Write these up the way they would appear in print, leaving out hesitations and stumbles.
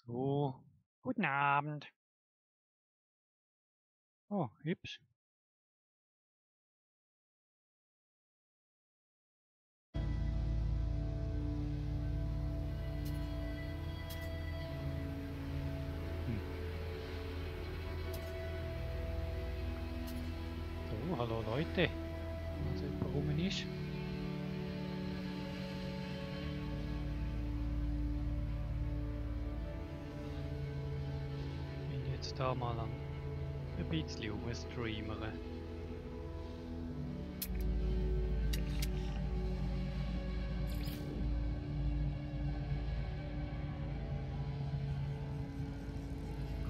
So, guten Abend. Oh, hübsch. So, hallo Leute. Also jemand rum ist. Ich bin jetzt da mal ein bisschen rumstreamern.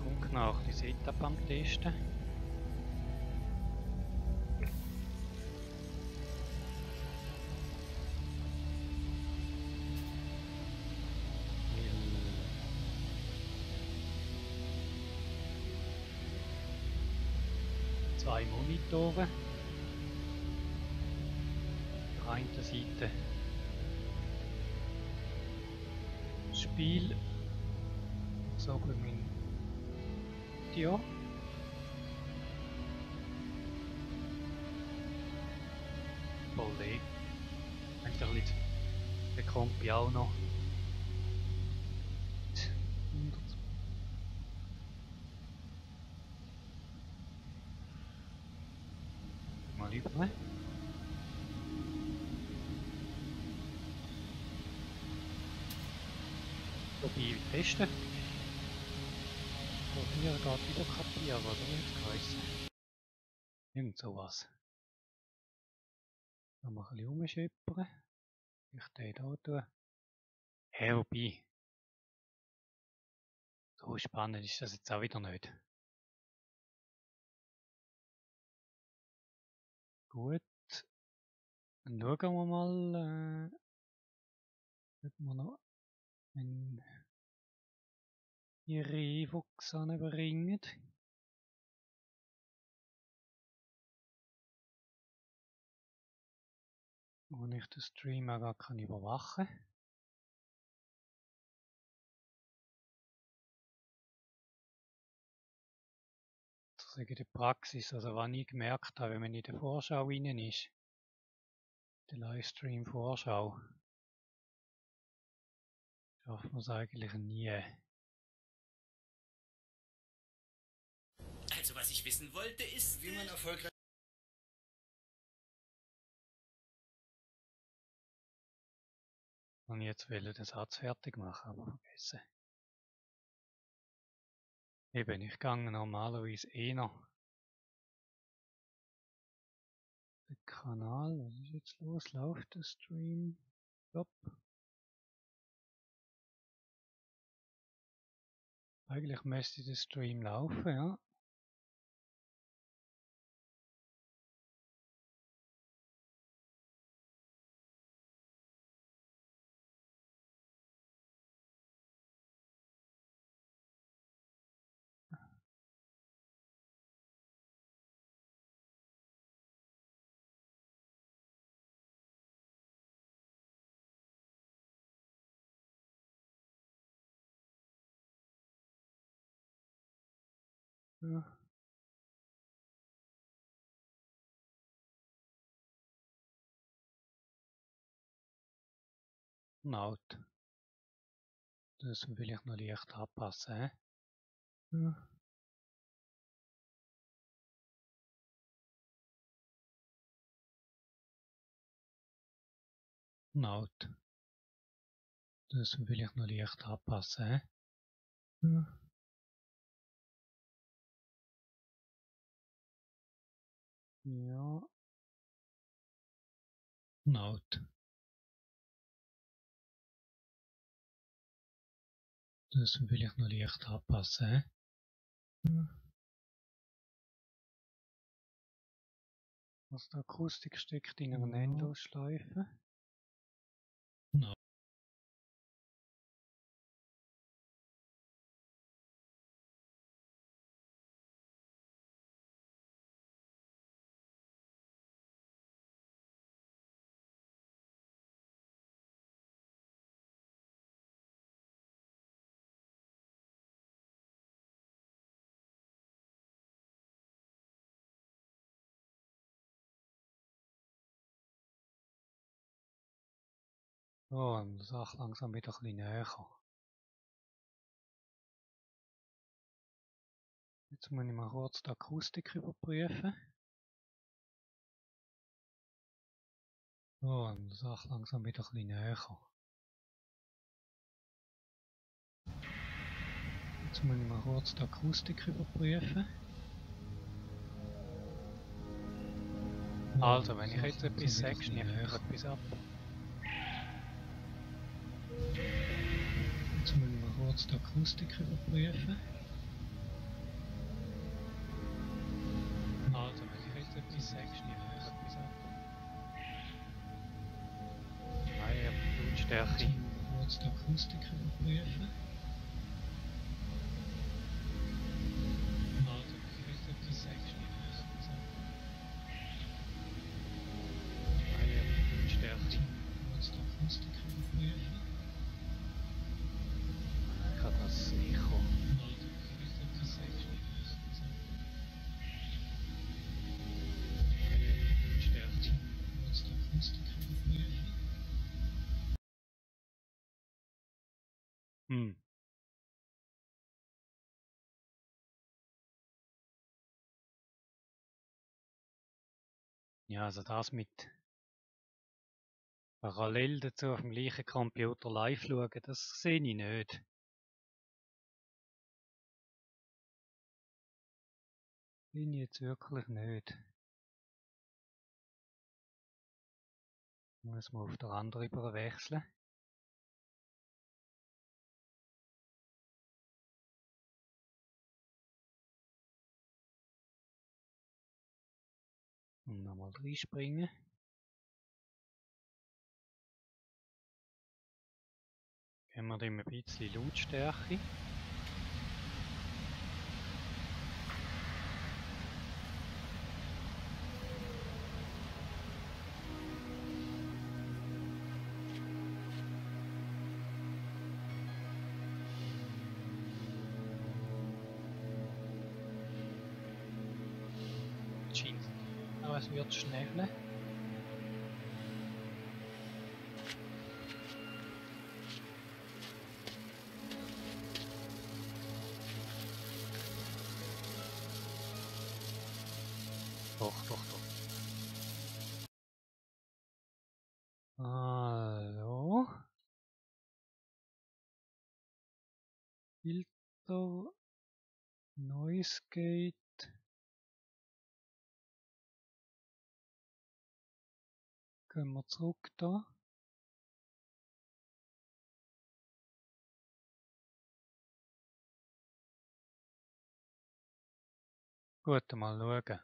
Guck nach, die Setup am Testen. Zwei Monitore. Auf der einen Seite das Spiel, so bei meinem Video. Voll eigentlich der Kompi auch noch. Mal über. Wobei testen. Probieren geht wieder kapieren, oder wie hat's geheißen? Irgend sowas. Noch mal ein bisschen rumschippern. Ich den hier tun. Hey, wobei. So spannend ist das jetzt auch wieder nicht. Gut. Dann schauen wir mal, ob wir noch einen Revox anbringen. Wo ich den Stream auch gar kann überwachen kann. Das ist in der Praxis, also was ich gemerkt habe, wenn man in der Vorschau rein ist, der Livestream-Vorschau, schafft man es eigentlich nie. Also was ich wissen wollte ist, wie man erfolgreich... Und jetzt will ich den Satz fertig machen, aber vergessen. Eben, ich gehe normalerweise noch den Kanal. Was ist jetzt los? Läuft der Stream? Stopp. Eigentlich müsste der Stream laufen, ja. Ja. Laut. Das will ich noch leicht anpassen, hä? Ja. Laut. Das will ich noch leicht anpassen, hä? Ja. Ja. Laut. Das will ich noch leicht anpassen, hä? Ja. Was die Akustik steckt in einer Endlosschleife. Laut. So, und die Sache langsam wieder ein bisschen näher. Jetzt muss ich mal kurz die Akustik überprüfen. So, und die Sache langsam wieder ein bisschen näher. Jetzt muss ich mal kurz die Akustik überprüfen. Also, wenn ich jetzt etwas sage, schneide ich etwas ab. Jetzt muss ich mal kurz die Akustik überprüfen. Also, wenn ich jetzt etwas sage, schneide ich etwas ab. Nein, ich habe Lautstärke. Jetzt muss ich mal kurz die Akustik überprüfen. Also, wenn ich jetzt etwas sage, schneide ich etwas ab. Nein, ich habe Lautstärke. Jetzt muss ich mal kurz die Akustik überprüfen. Ich habe das Echo. Also, wenn ich jetzt etwas sage, schneide ich etwas ab. Hm. Ja, also das mit parallel dazu auf dem gleichen Computer live schauen, das sehe ich nicht. Sehe ich jetzt wirklich nicht. Muss man auf der anderen überwechseln. Und nochmal reinspringen. Geben wir dem ein bisschen Lautstärke. Scheint. Aber es wird schneller. Doch, doch, doch. Hallo. Filter. Noise Gate. Gehen wir zurück da. Gut, mal schauen.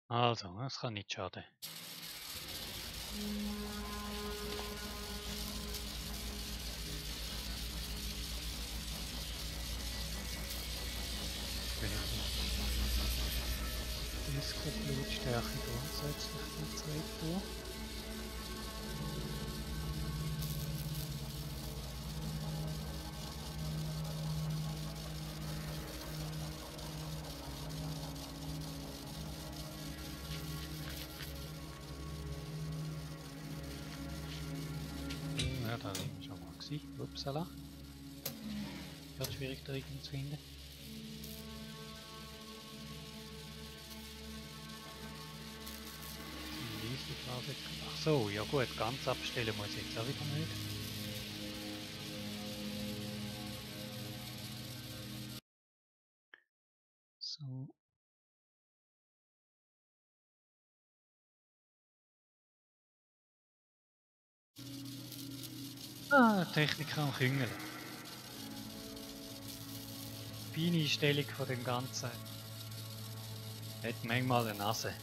Also, das kann nicht schaden. Disco-Lautstärke grundsätzlich nicht rein. Ja, da sind wir schon mal gewesen. Upsala. Wird schwierig, da irgendwo zu finden. Ach so, ja gut, ganz abstellen muss ich jetzt auch wieder nicht. So. Ah, Techniker am Küngeln. Feine Einstellung von dem Ganzen. Hat manchmal eine Nase.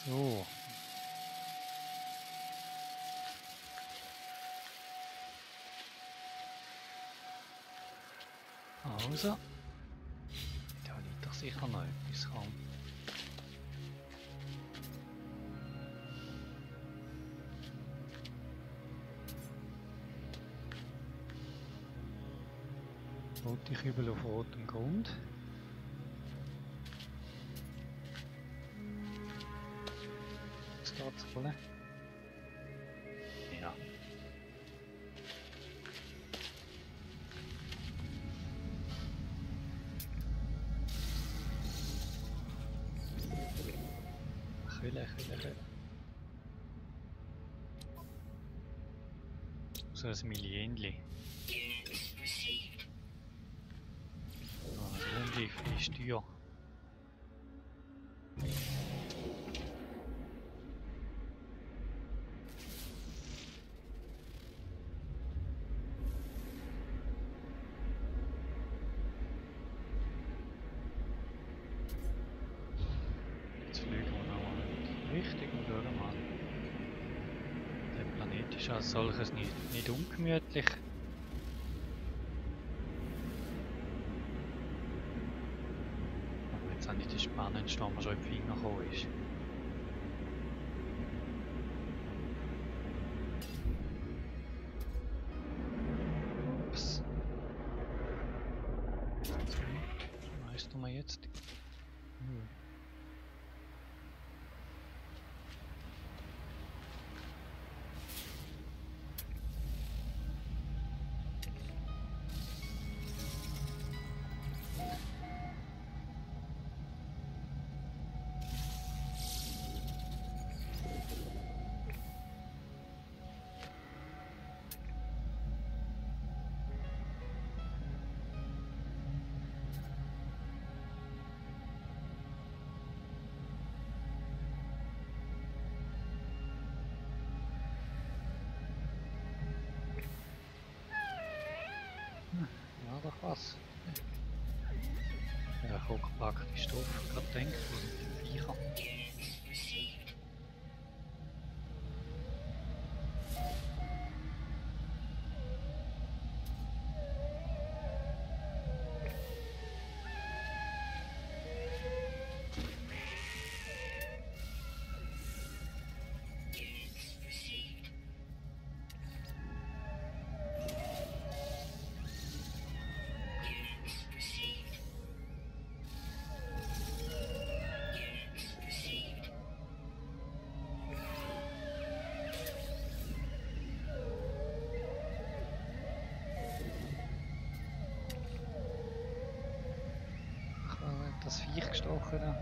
So. Also. Da liegt doch sicher noch etwas rum. Rote Kübel auf rotem Grund. Was geht's holen? Ja. Kühle. So ein Millienli. Runde für die Steuer. Jetzt fliegen wir nochmal in die Richtung und schauen mal. Der Planet ist als solches nicht ungemütlich. Aber jetzt habe ich das Spannendste, was mir schon in die Finger gekommen ist. Ups. Was meistern wir jetzt? Ja, doch was. Ja, hochgepackte Stoffe, gerade denkt, wo sind die Viecher? Das Viech gestochen da.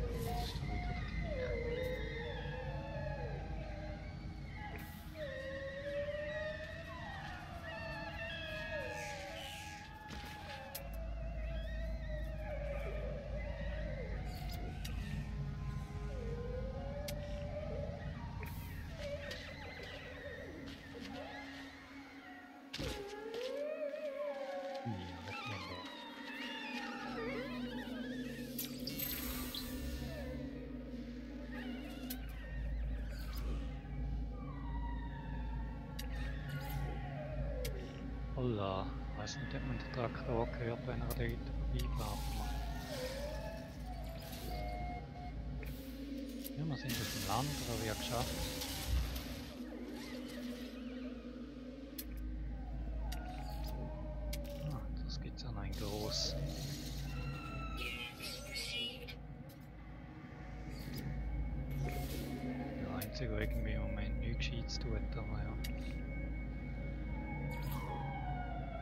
Das ist doch wieder das Viech. Holla, ich weiss nicht, ob man den Traktor gehört, wenn er dort vorbeifährt. Ja, wir sind auf dem Land, aber wir haben geschafft. Ah, das gibt's auch noch in gross. Der einzige, der irgendwie im Moment nichts Gescheites tut, aber ja.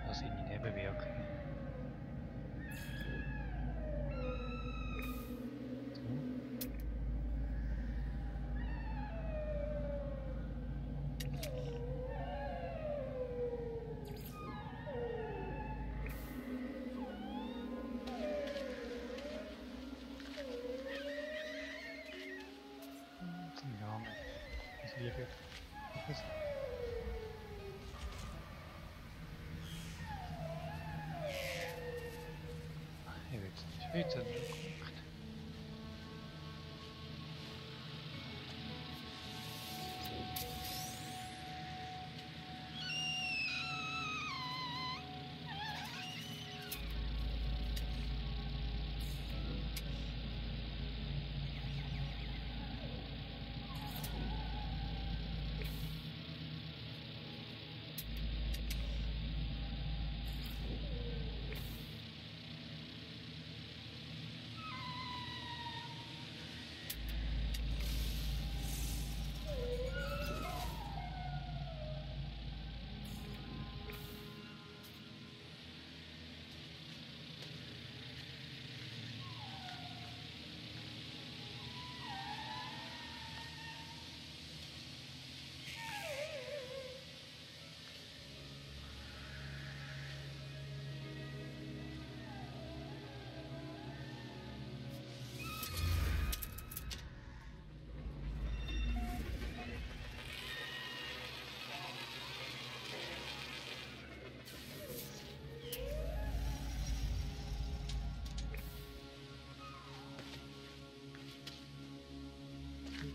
Das sind die Nebenwirkungen. Ja, das liebe ich. Ich will es nicht. Ich will es nicht.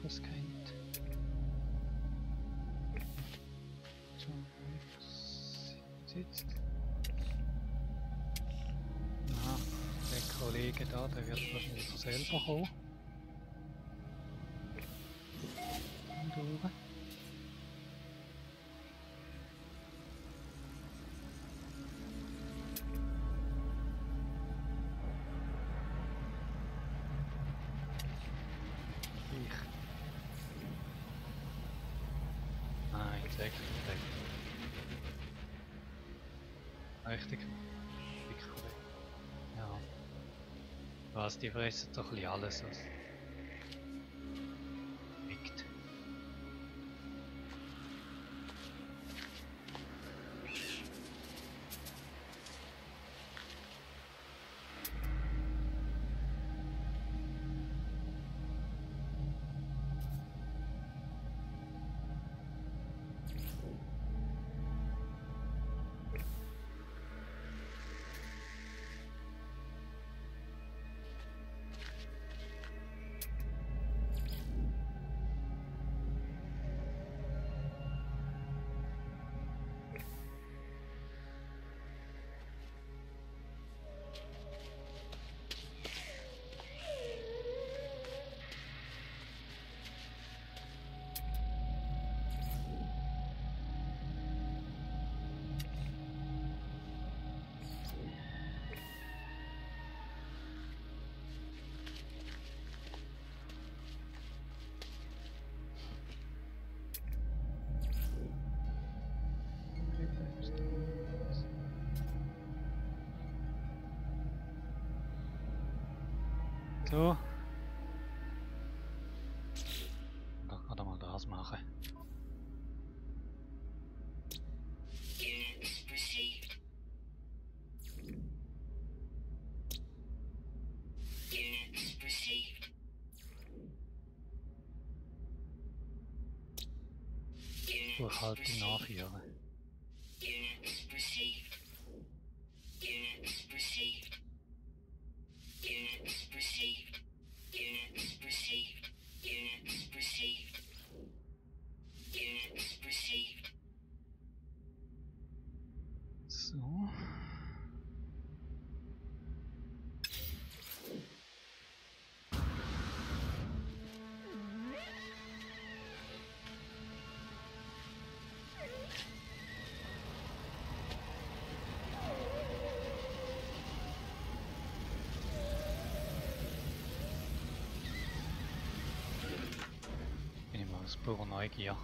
Gescannt. John sitzt. Na, der Kollege da, der wird wahrscheinlich von selber kommen. Und durch. Richtig. Ja. Was, die fressen doch ein bisschen alles, was liegt. So. Doch gerade mal das machen. Durchhaltung nachführen. So. Bin ich mal aus purer Neugier.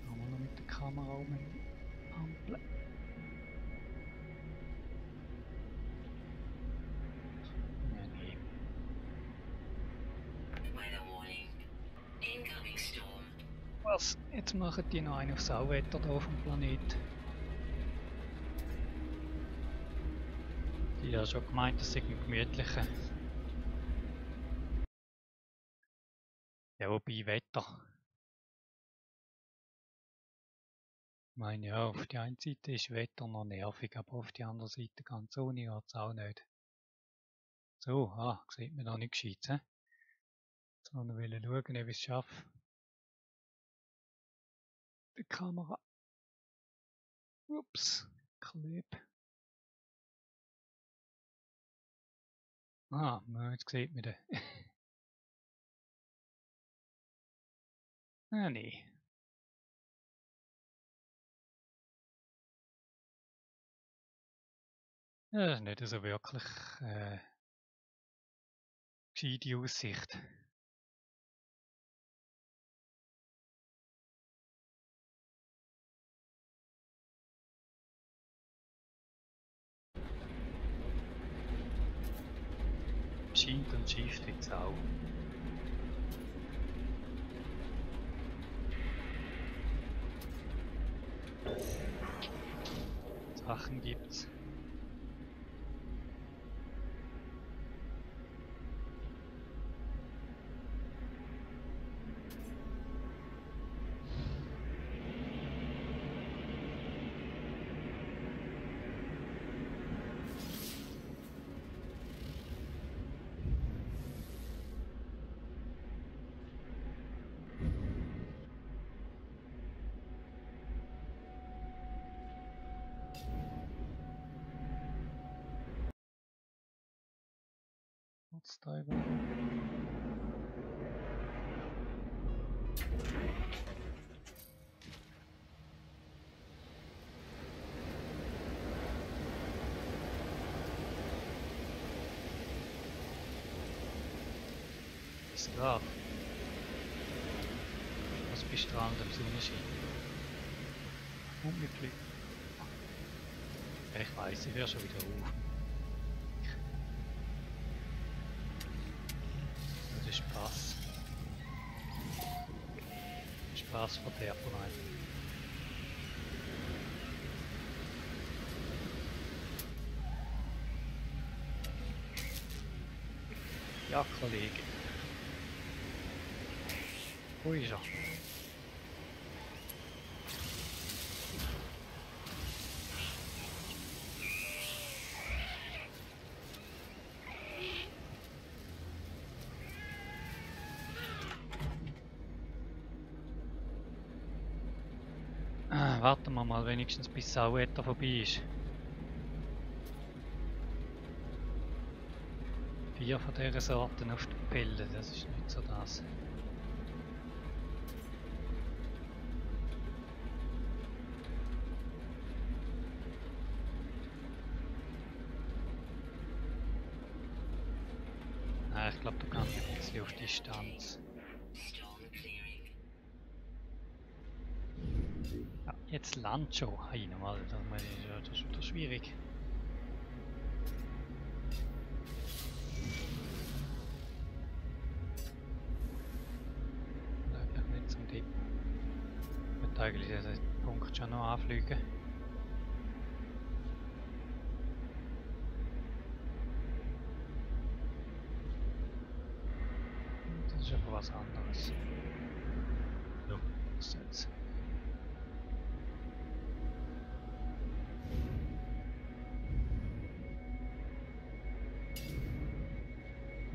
Haben wir noch mit der Kamera um den Ampel. Ja, nee. Was? Jetzt machen die noch einen auf Sauwetter da auf dem Planet. Die haben schon gemeint, das sei ein gemütlicher. Ja, wobei Wetter. Ich meine, ja, auf die einen Seite ist Wetter noch nervig, aber auf die andere Seite ganz ohne geht es auch nicht. So, sieht man noch nicht gescheit, hä? Jetzt wollen wir schauen, ob ich es schaffe. Die Kamera. Ups, Kleb. Jetzt sieht man den. Nee. Ja, das ist nicht so wirklich gescheite Aussicht. Scheint und schifft jetzt auch. Sachen gibt's. What's da über? Ist klar. Was bist du dran, am Sonnenschein? Und wir fliegen. Ich weiss, ich höre schon wieder auf. Das ist Spaß. Spaß verderbt man. Ja, Kollege. Wo ist er? Warten wir mal wenigstens bis Sauwetter vorbei ist. 4 von dieser Sorten auf die Pelle, das ist nicht so das. Ich glaube, da kann ich ein bisschen auf Distanz. Ja, jetzt Land schon. Hey, normal, das ist wieder schwierig. Eigentlich nicht zum Tippen. Ich würde eigentlich diesen Punkt schon noch anfliegen. Das ist aber was anderes. So, was jetzt?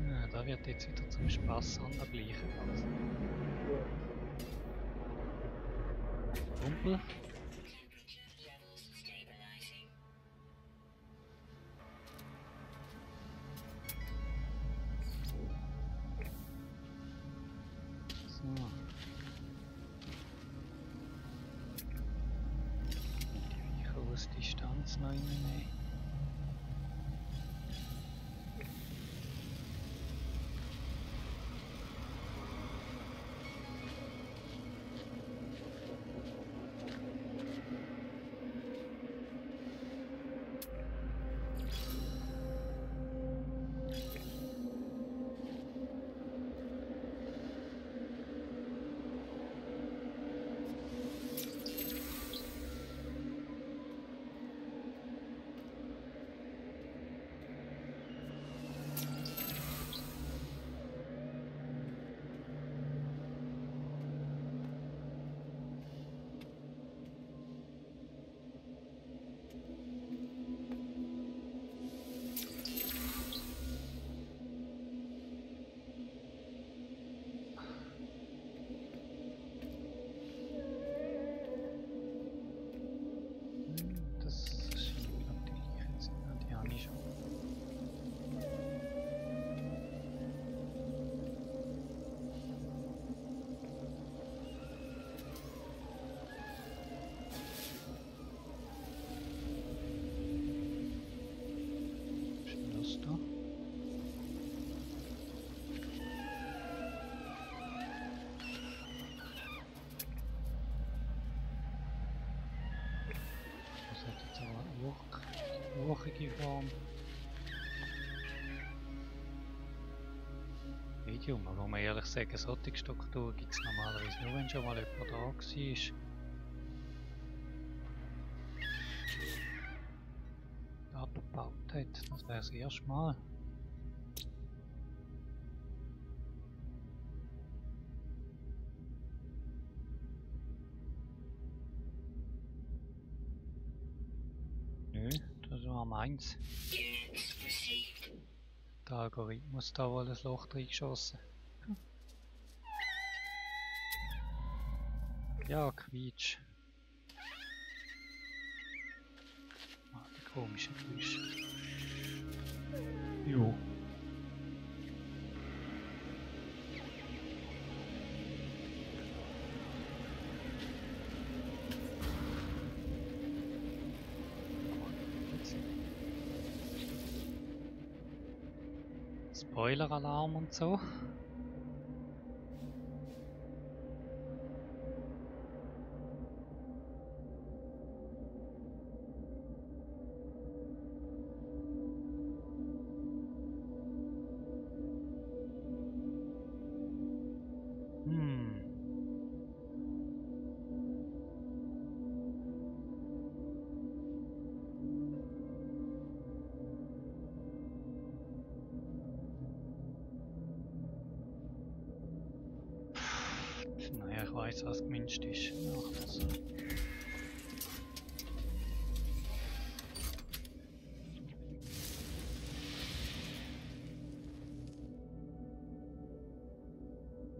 Ja, da wird jetzt wieder zum Spaß angeglichen. Kumpel. So. Die Viecher aus Distanz noch reinnehmen. rauchige Form. Medium, aber muss ehrlich sagen, solche Struktur gibt es normalerweise nur, wenn schon mal jemand da war. Abgebaut hat, das wäre das erste Mal. Nö, das war meins. Der Algorithmus da wohl ein Loch reingeschossen. Ja, Quietsch. Ah, die komische Geräusche. Jo. Spoiler-Alarm und so. Naja, ich weiß, was gewünscht ist. Ach, also.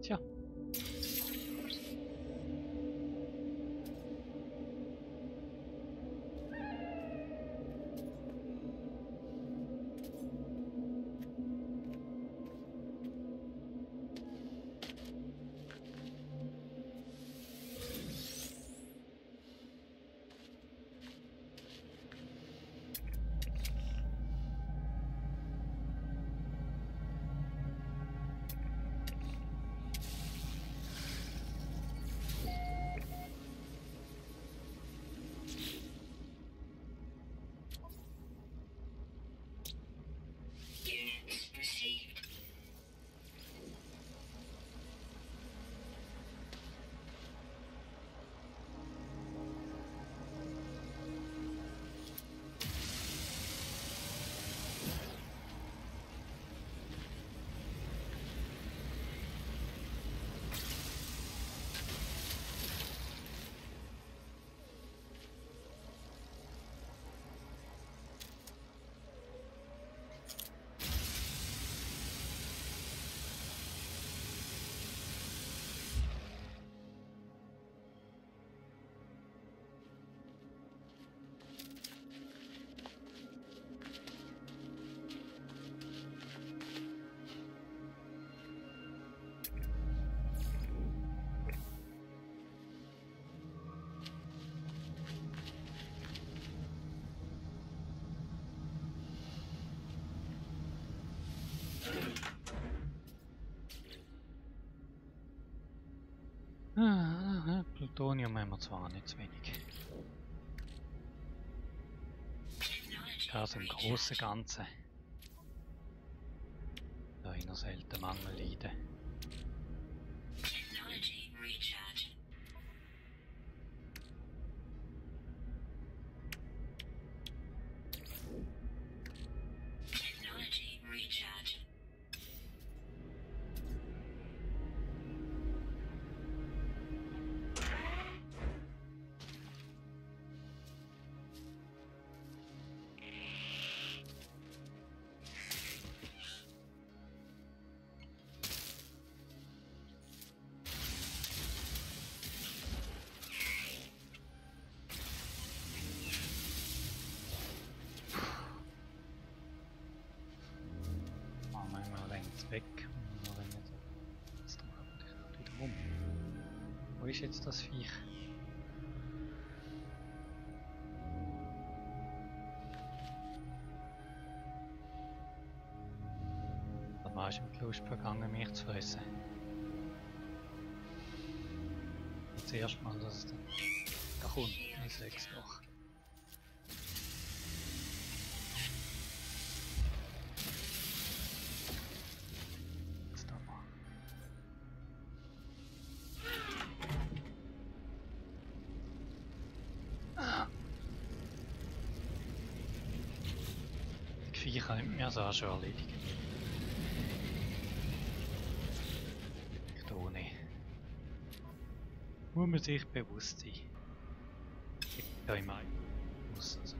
Tja. Plutonium haben wir zwar nicht zu wenig. Also im Großen und Ganzen. Da ich noch selten Mangel leiden. Weg. Jetzt wieder rum. Wo ist jetzt das Viech? Da war ich mit Lust vergangen, mich zu fressen. Jetzt erst mal, dass es dann da kommt. Ich sag's doch. Vieh könnte mir so schon erledigen. Ich tue nicht. Muss man sich bewusst sein. Ich bin da im Muss also.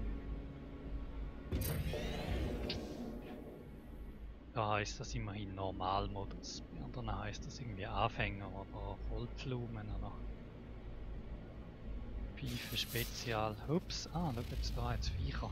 Da heisst das immerhin Normalmodus. Bei anderen heisst das irgendwie Anfänger oder Vollpflumen oder Pfeife Spezial. Ups, schau jetzt da jetzt Viecher.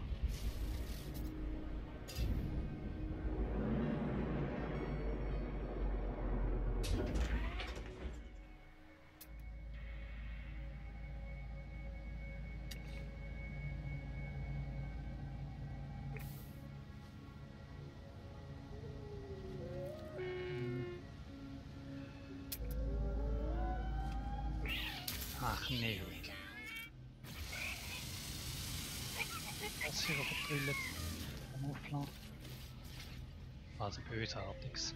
Ach nee. Was hier vertrillt am Aufladen. Also bösartiges.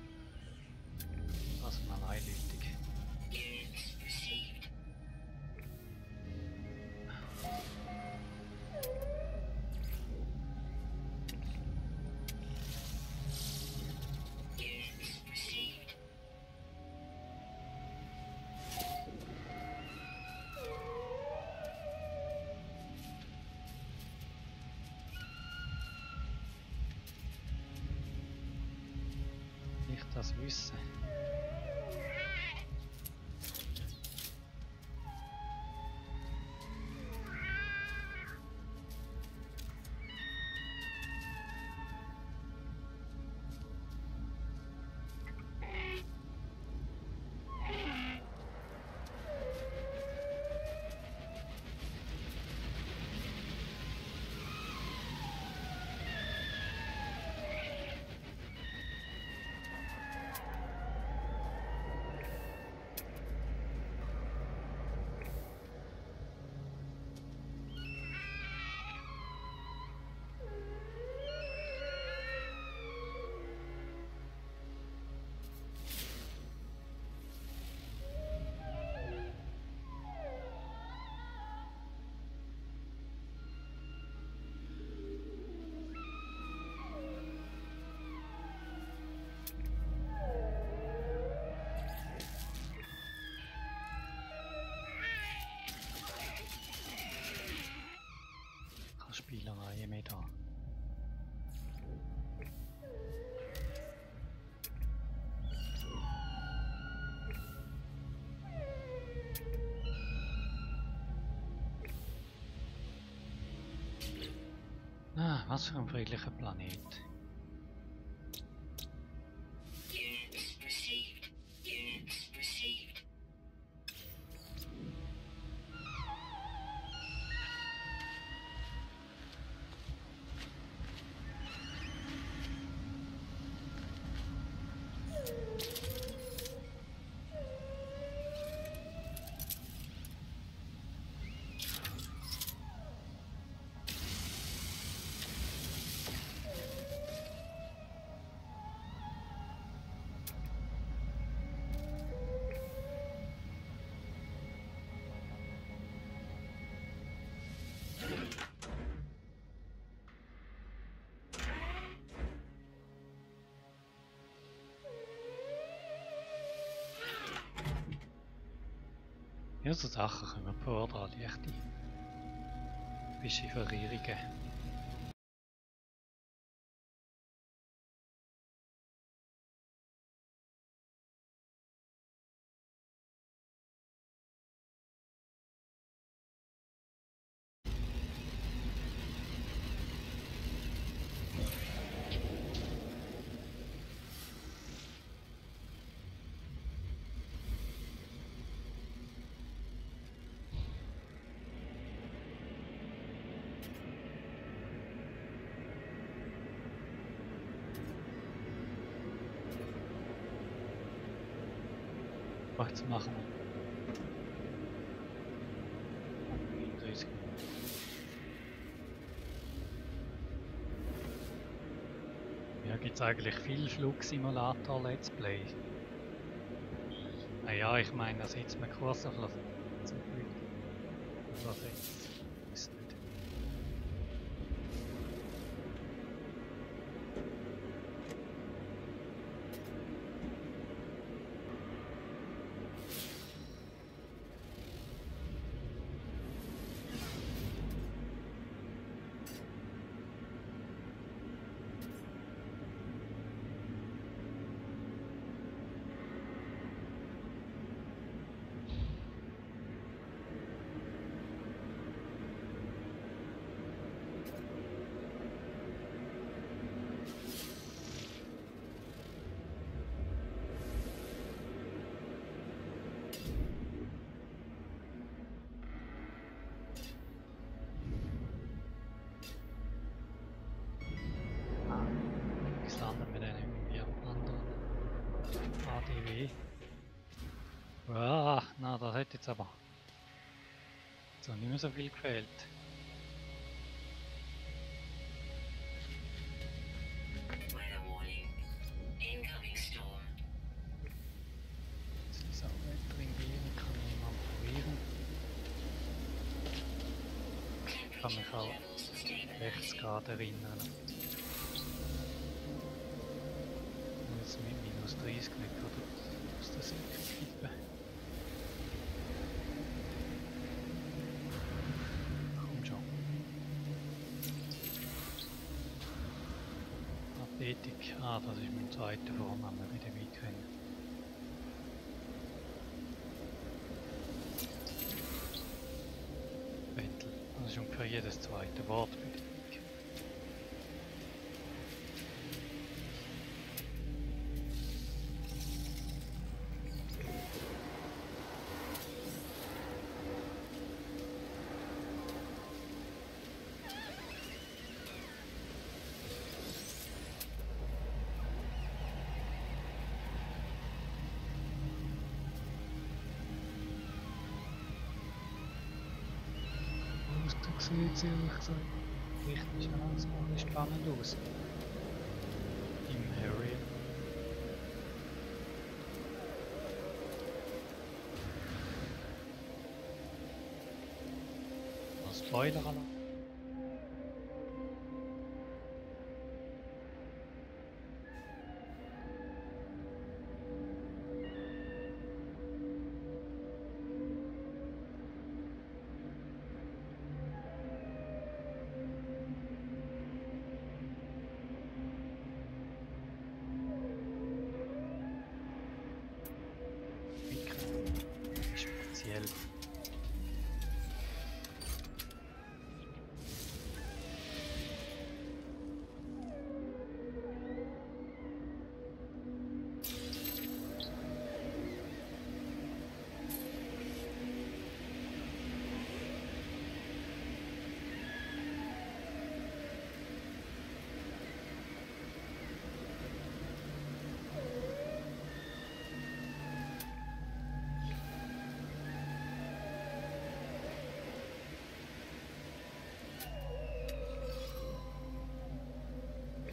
Also mal eindeutig. Das wissen. Spielerei mehr da. Ah, was für ein friedlicher Planet. Ja, so Sachen können wir Portal leichte Beschifferierungen. Was machen wir? Ja, gibt es eigentlich viel Flugsimulator Let's Play? Naja, ich meine, da sitzt man kurz auf zum Glück. Was jetzt? Ist nicht. Okay. Ah, na, das hat jetzt aber so nicht mehr so viel gefehlt. Weather warning. Incoming storm. Jetzt ist auch Wetter in Bienen, kann niemand probieren. Ich kann mich auch rechts gerade erinnern. Jetzt mit minus 30 nicht gerade aus der Säcke kippen. Komm schon. Athletik. Ah, das ist mein zweiter Vorname, wie der weit können. Vettel. Das ist ungefähr jedes zweite Wort bei der Wiki. Das sieht ehrlich gesagt richtig alles spannend aus. Im Harry. Spoiler-Alarm. Speziell.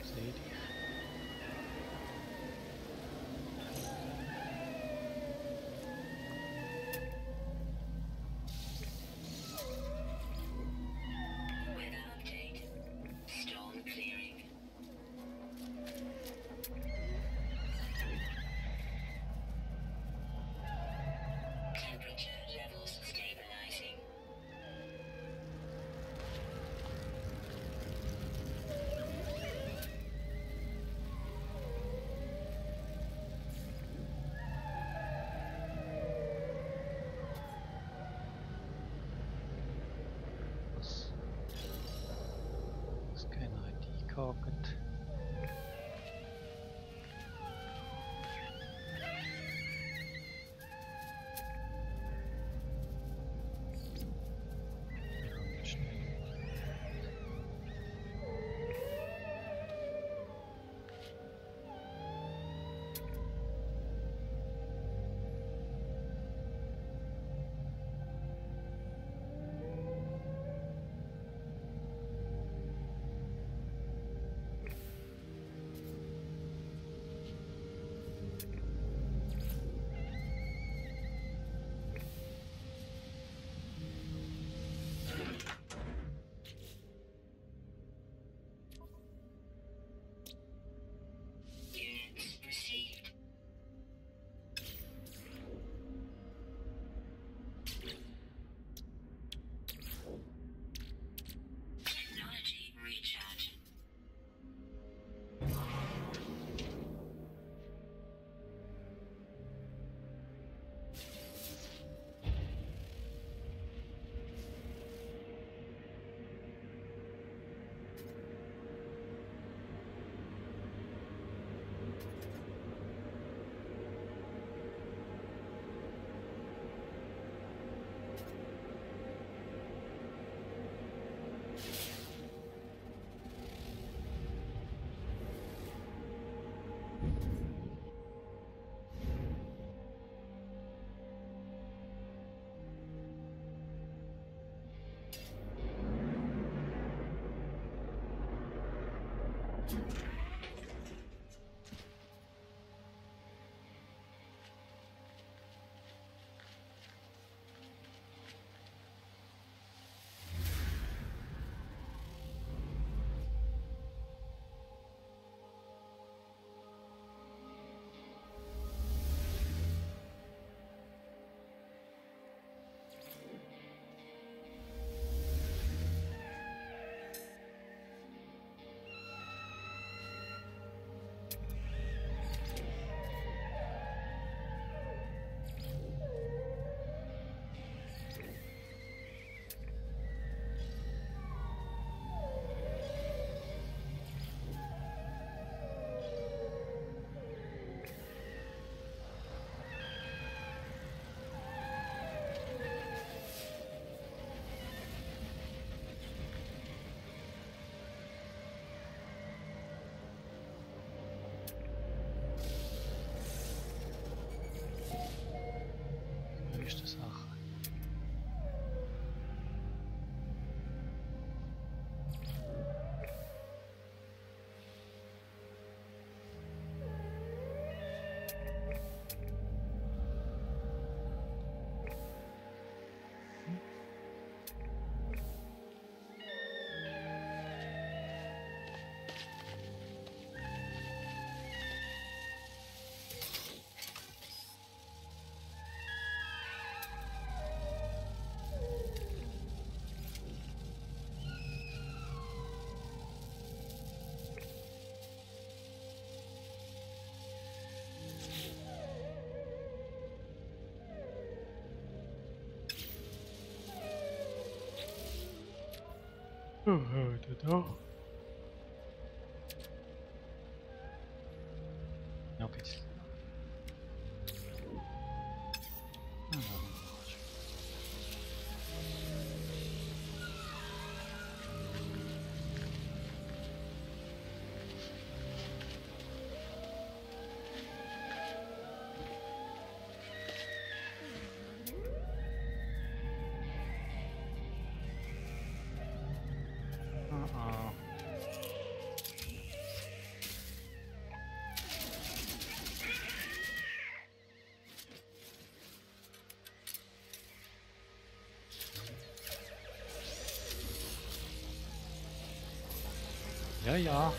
Sehe dich. Weather update. Storm clearing. Temperature levels stabilizing. Scanner hat eingehakt. Wir haben schnell. Units received. Technology recharge. Da. Ja, bis. Ja, ja.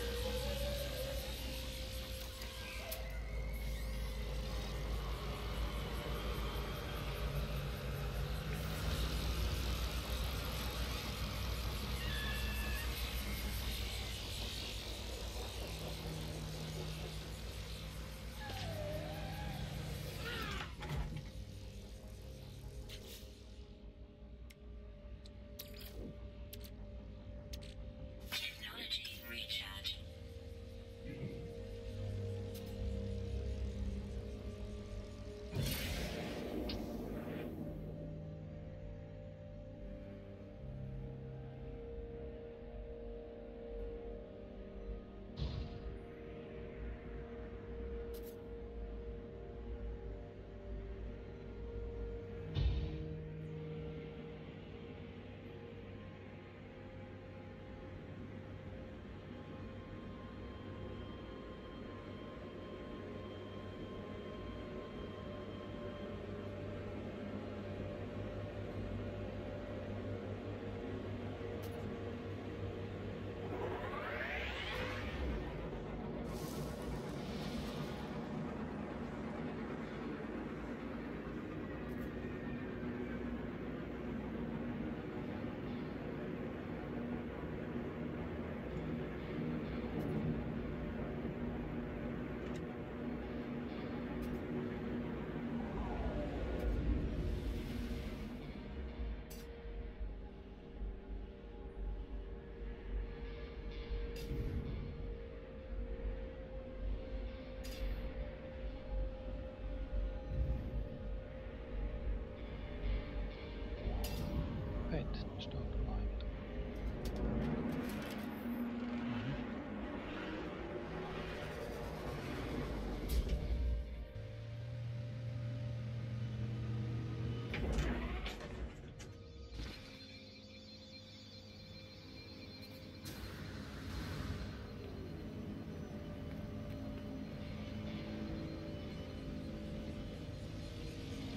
Technology recharge. Bett steht da weiter.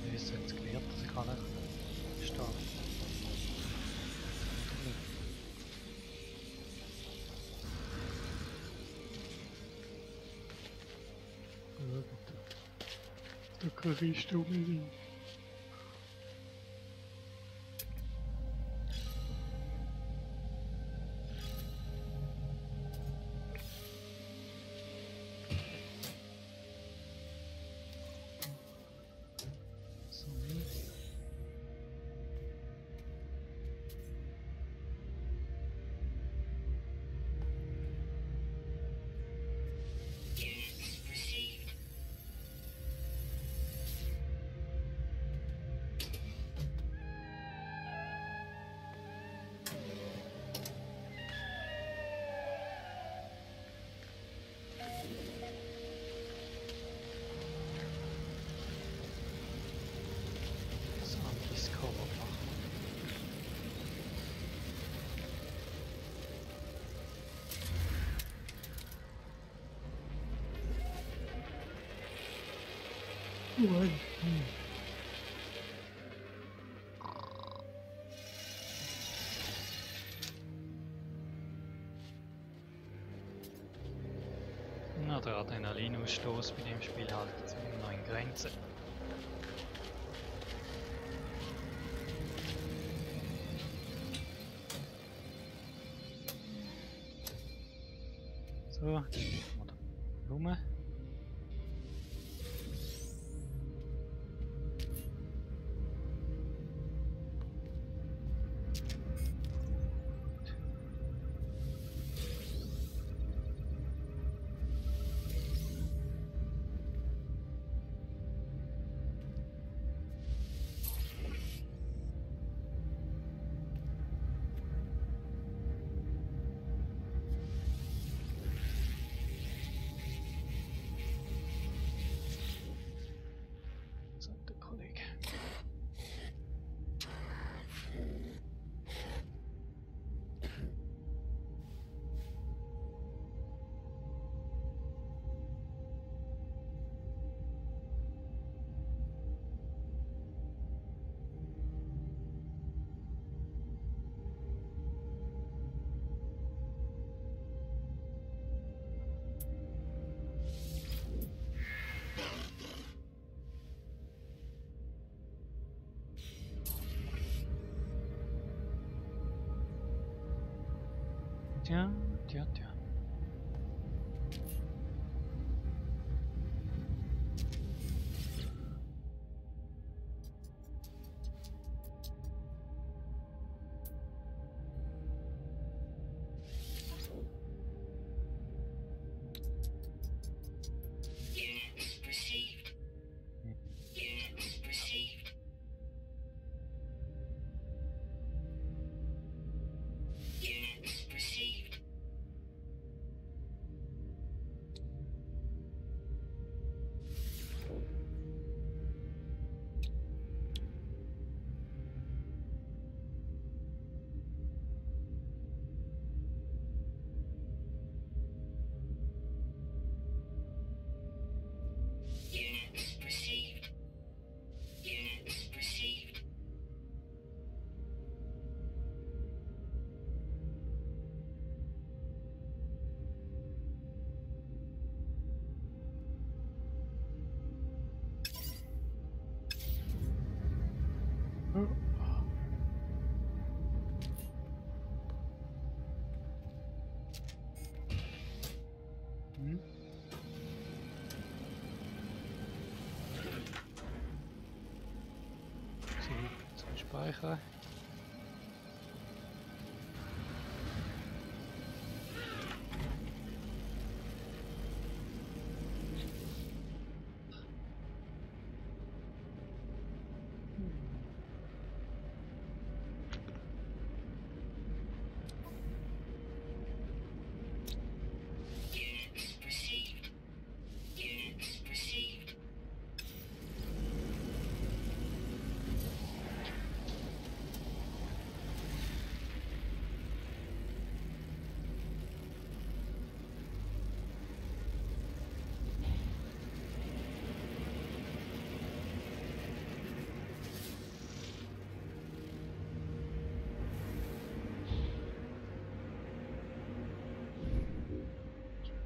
Wie ist jetzt gelernt, dass ich alle stehe? Da kriegst du mich. So. Units received. So, Discover machen. Na, der Adrenalinausstoß bei dem Spiel hält sich immer noch in Grenzen. So, jetzt spielen wir da rum. Kollege. Tja, tja, tja. Units received. Units received. Units received. Units received. Units received. Hm? So, zum Speichern. Units received. Units received.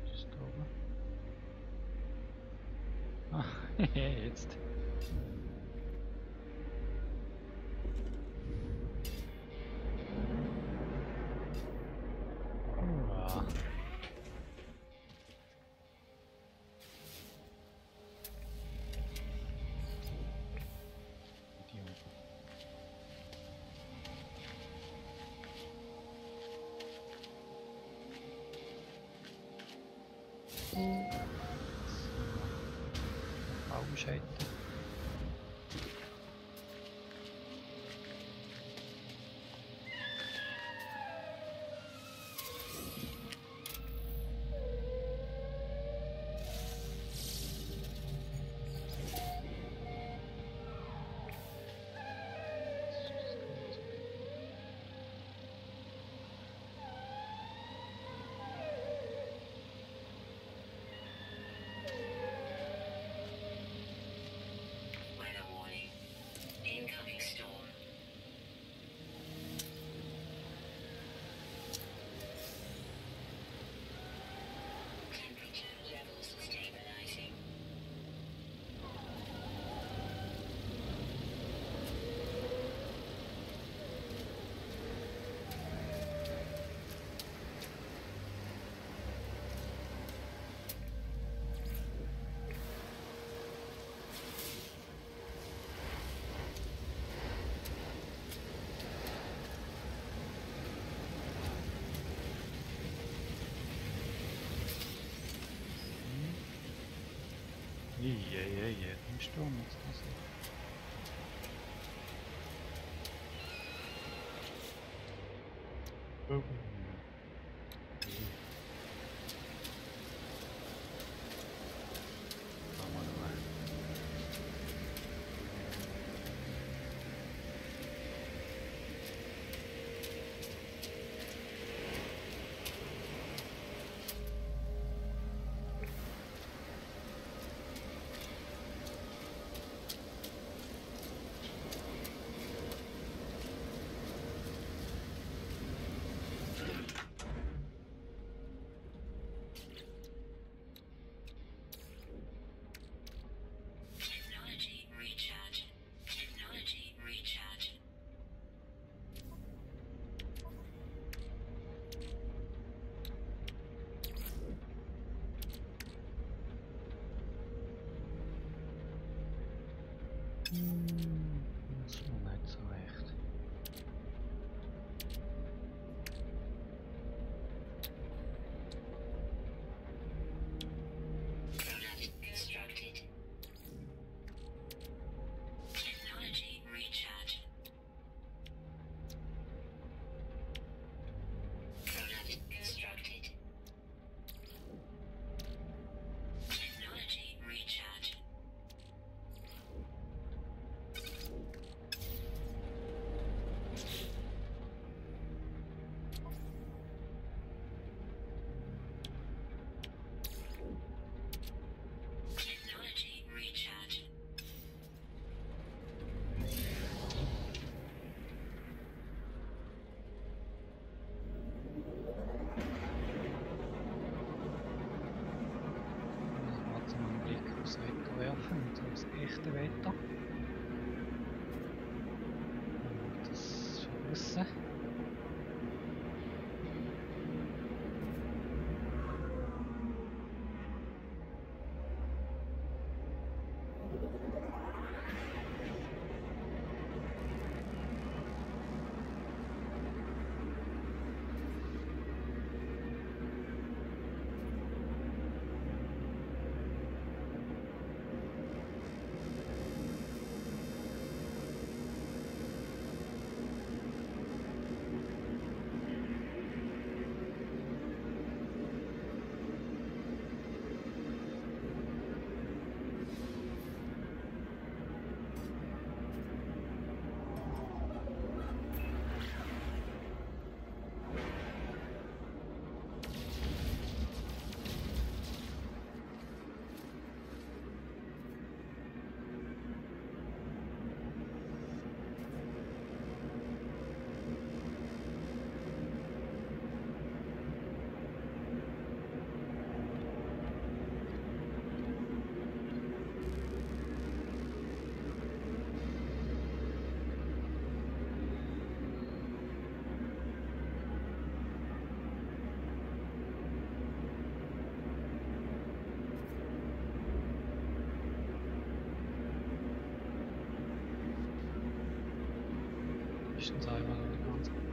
Just over. Ah, jetzt. Ja. Idiot. Baumschäden. Weather warning. Incoming storm. Temperature levels stabilizing. Im Sturm ist das. Oh. Machen wir noch mal. Das ist noch nicht so recht. Product constructed. Technology recharge. Product constructed. Technology recharge. Technology recharge. Mal einen Blick aufs Wetter werfen und aufs echte Wetter. Und das schon draussen. Ist das einmal noch nicht ganz Richtung.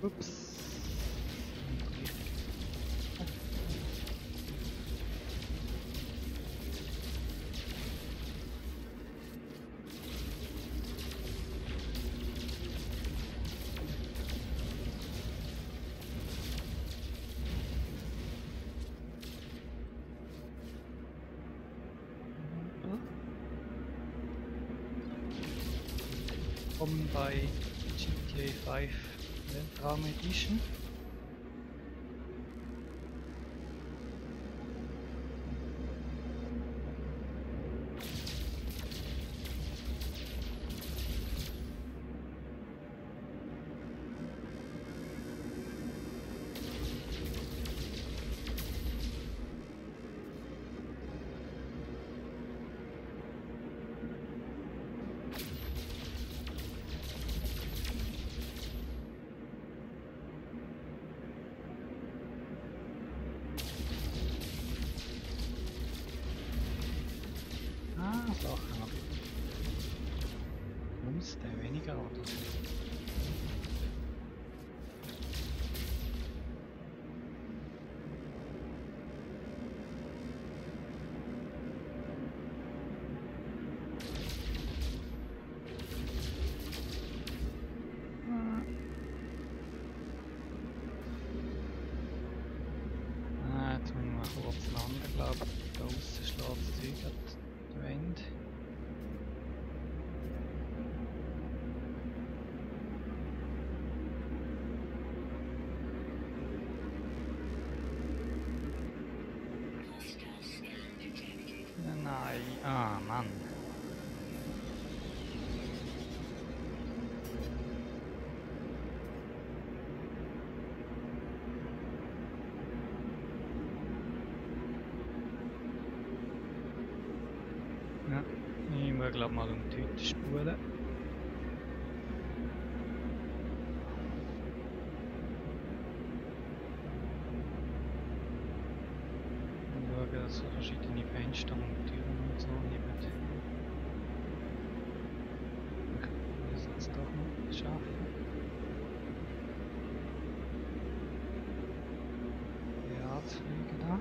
Ups. Willkommen bei GTA 5 Weltraum Edition. Sachen ab. Muss der weniger oder? Jetzt müssen wir kurz landen, glaube ich. Da aussen schlägt das Zeug an die Wände. Ah, Mann. Ja, ich muss glaube mal um die Hütte spulen. Und schauen, dass so verschiedene Fenster und Türen und so haben. Ich muss jetzt doch noch schaffen. Ja, zu fliegen da.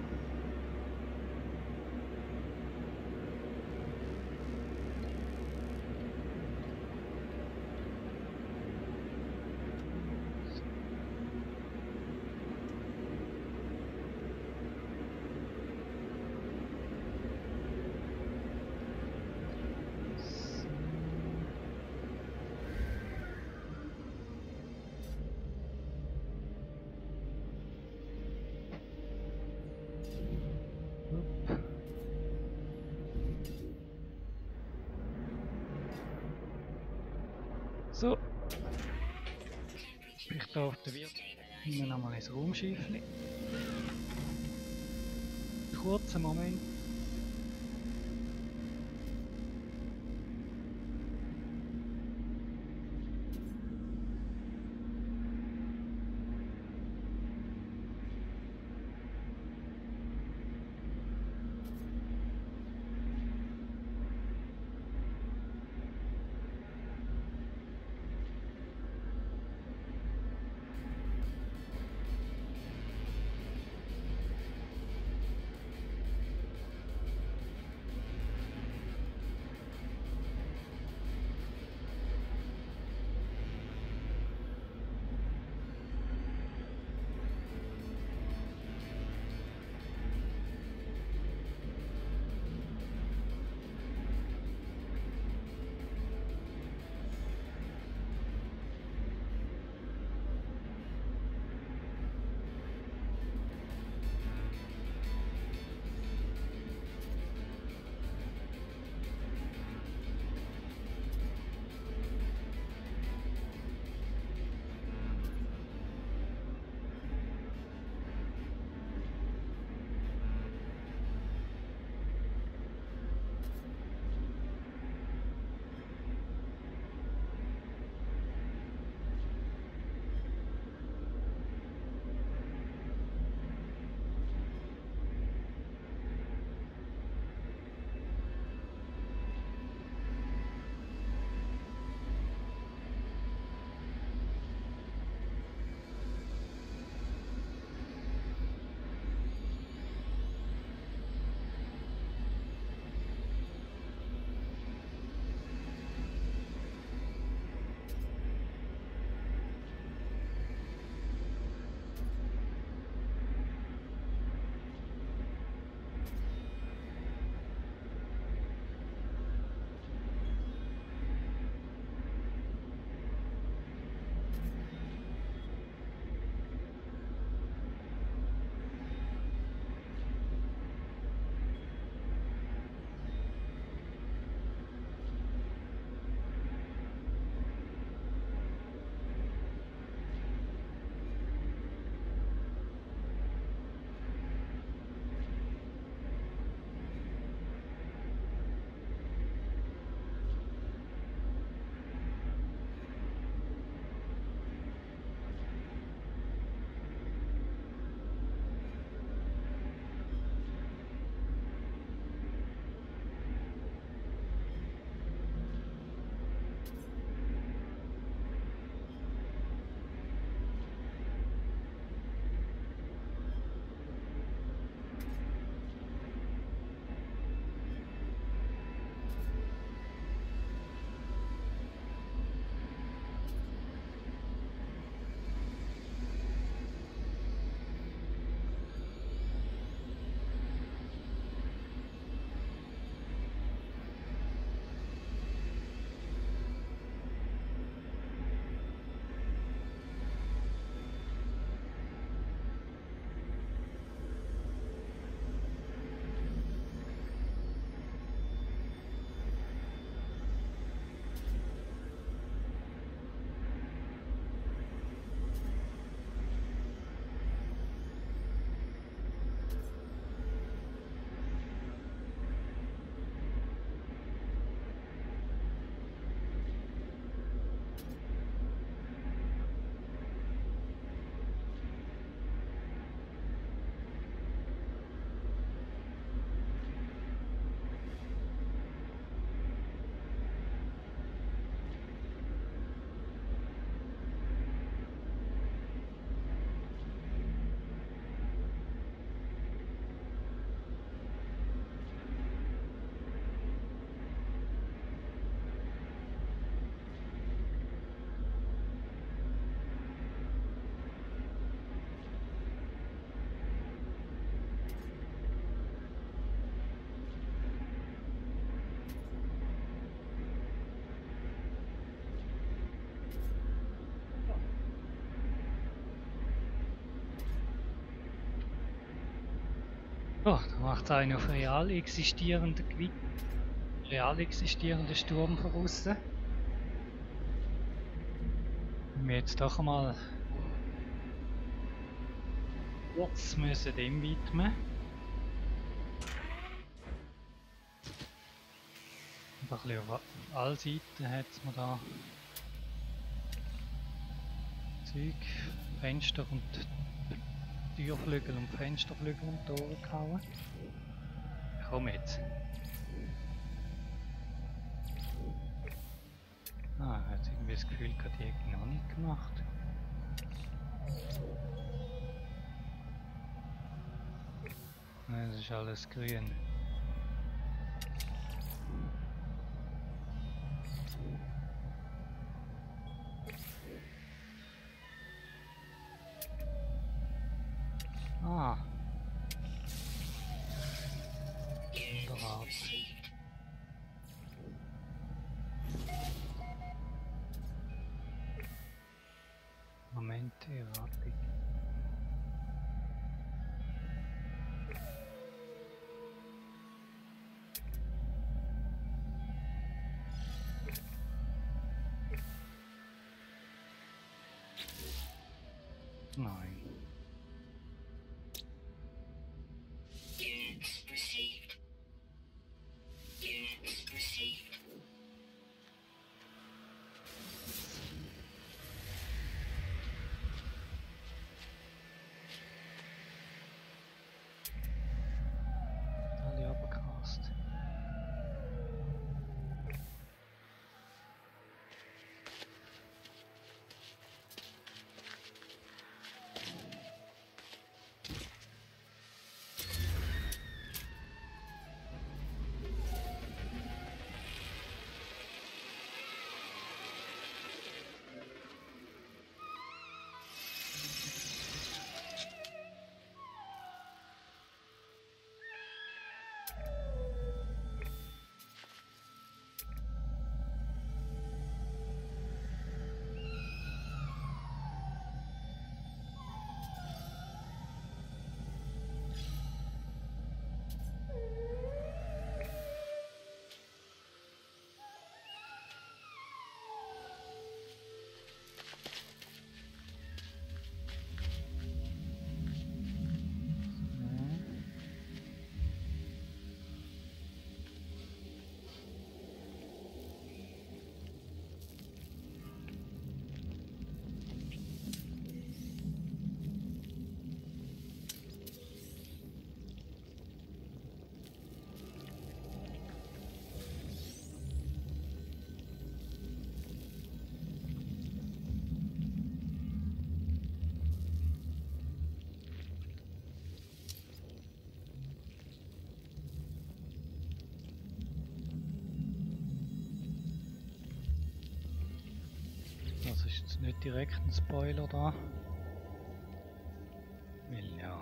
So, ich bin hier auf der Wirt. Ich nehme nochmal ein Raumschiffchen. Kurzen Moment. Ja, da macht es einen auf real existierenden Sturm von außen. Wir jetzt doch einmal kurz müssen dem widmen. Und ein bisschen auf allen Seiten hat es mir da Zeug, Fenster und Türflügel und Fensterflügel um die Ohren gehauen. Komm jetzt. Ah, er hat irgendwie das Gefühl, die Ecke noch nicht gemacht. Nein, das ist alles grün. Ah. Wunderbar. Momente, Erwartung. Nein. Units received. Units received. Alle abgecast. Das ist jetzt nicht direkt ein Spoiler da. Weil ja.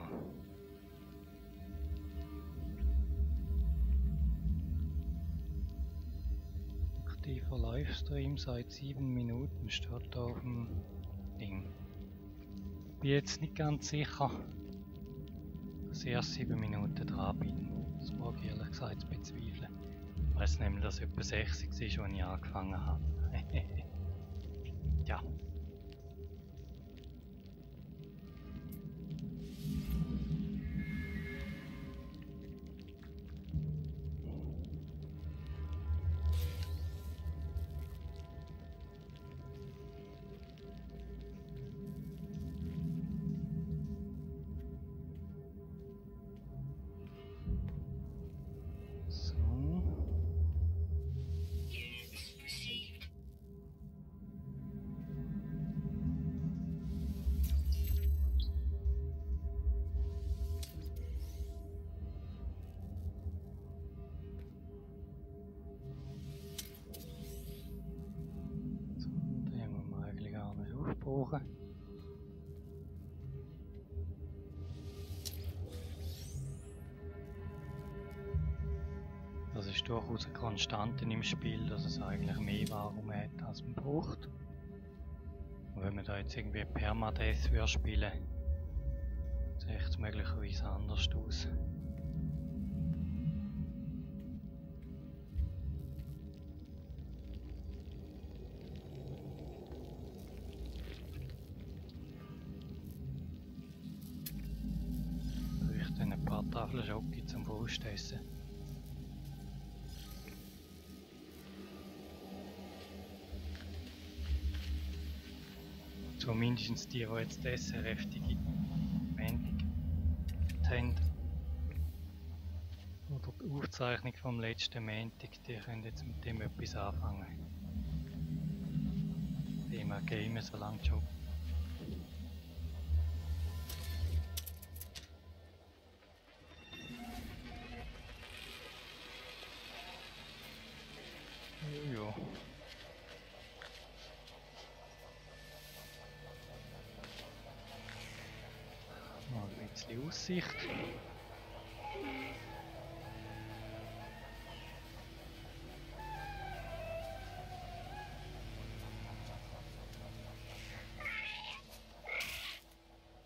Aktiver Livestream seit 7 Minuten steht da auf dem Ding. Bin jetzt nicht ganz sicher, dass ich erst 7 Minuten dran bin. Das mag ich ehrlich gesagt bezweifeln. Ich weiss nämlich, dass es etwa 60 war, als ich angefangen habe. Ja. So. Units received. So, den müssen wir eigentlich gar nicht aufbrauchen. Das ist durchaus eine Konstante im Spiel, dass es eigentlich mehr Warum hat, als man braucht. Und wenn man da jetzt irgendwie Permadeath spielen würde, sähe es möglicherweise anders aus. Schoki zum Frustessen. Zumindest die jetzt die SRF-tige Meldung haben. Oder die Aufzeichnung vom letzten Montag, die können jetzt mit dem etwas anfangen. Thema Game, so lange schon. Ja. Mal ein bisschen Aussicht.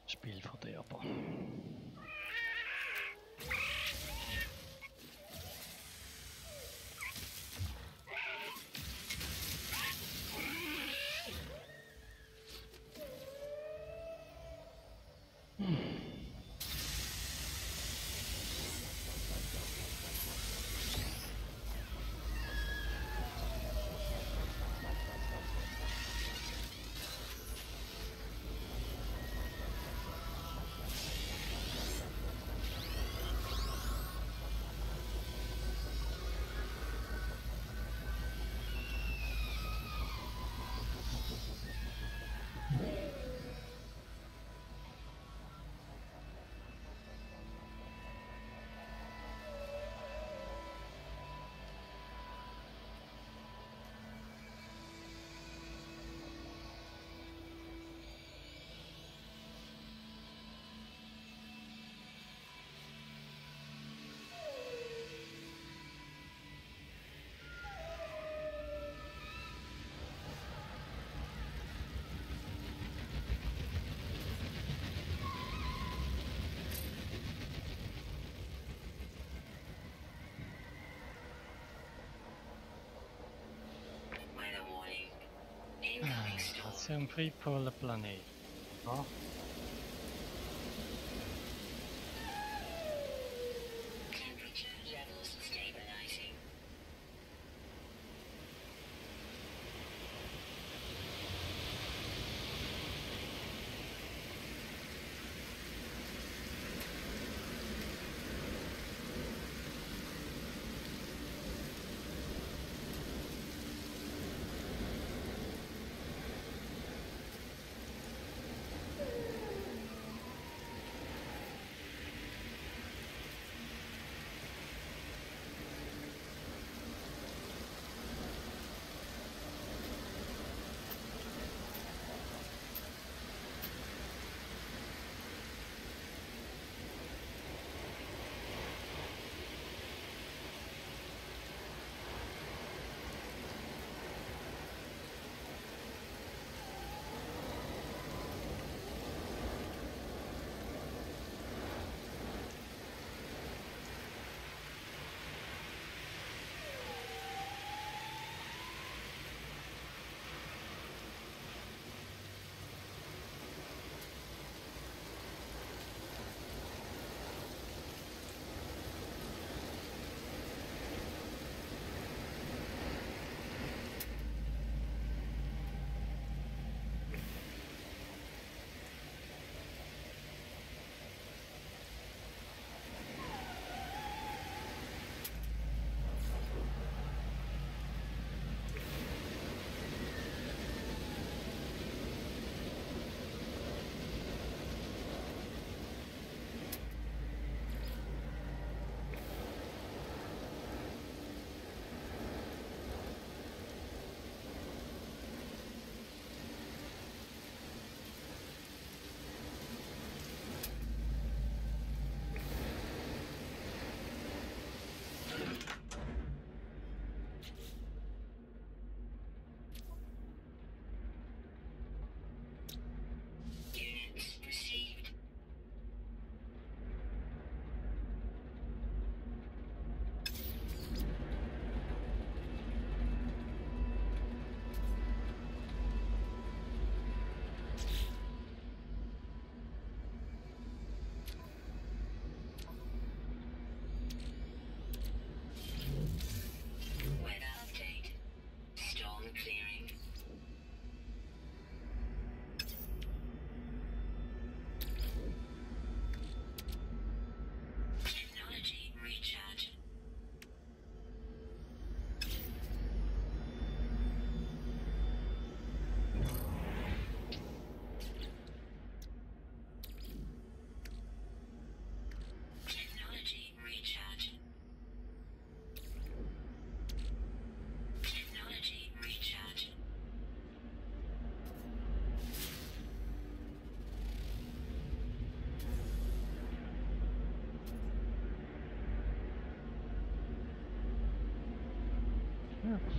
Spielverderber. Weather warning. Incoming storm. Das ist ein friedvoller Planet. Ja. Temperature levels stabilizing.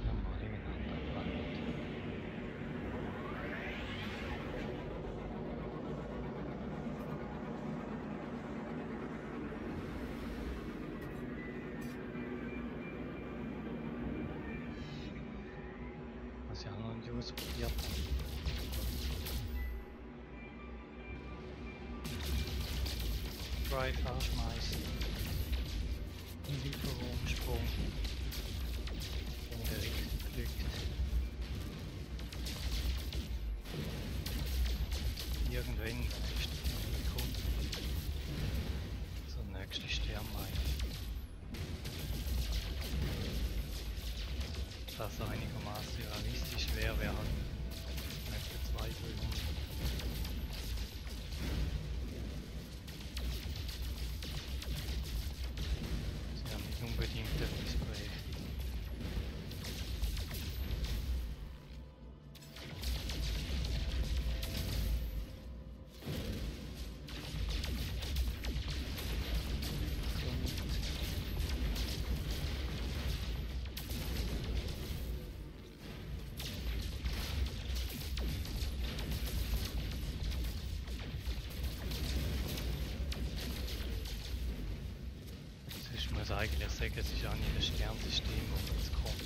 Nochmal in einen anderen Planet. Was ich auch noch nicht ausprobiert habe. Drive anschmeißen. Im Lieferraumsprung. Wenn der richtig glückt. Irgendwann, wenn es kommt, so der nächste Sternmeiler. Das einigermaßen realistisch wäre, wäre halt etwa 200, 300. Sie haben nicht unbedingt etwas berechtigt. Ich muss eigentlich sagen, es ist auch nicht ein Sternsystem, wo man jetzt kommt.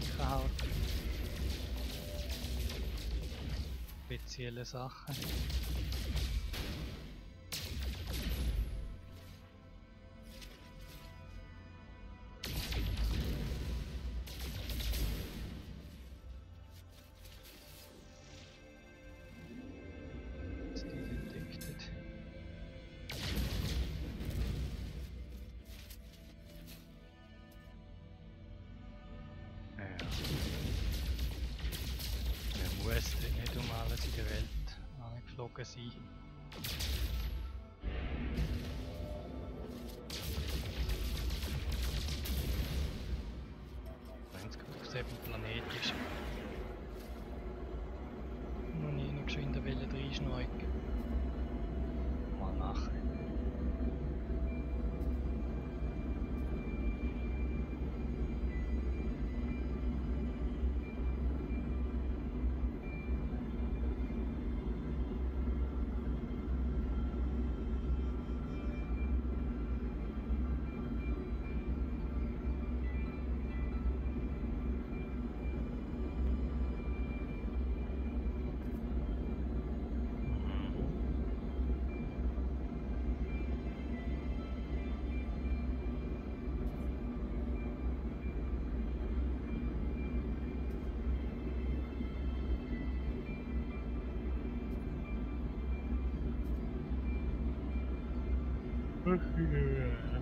Sicher halt spezielle Sachen. Jetzt die detected. Ja. Man muss nicht um alles in der Welt angeflogen sein. Wenn es gerade auf diesem Planet ist. Noch nie noch geschwind reinschneuken. Mal nachher.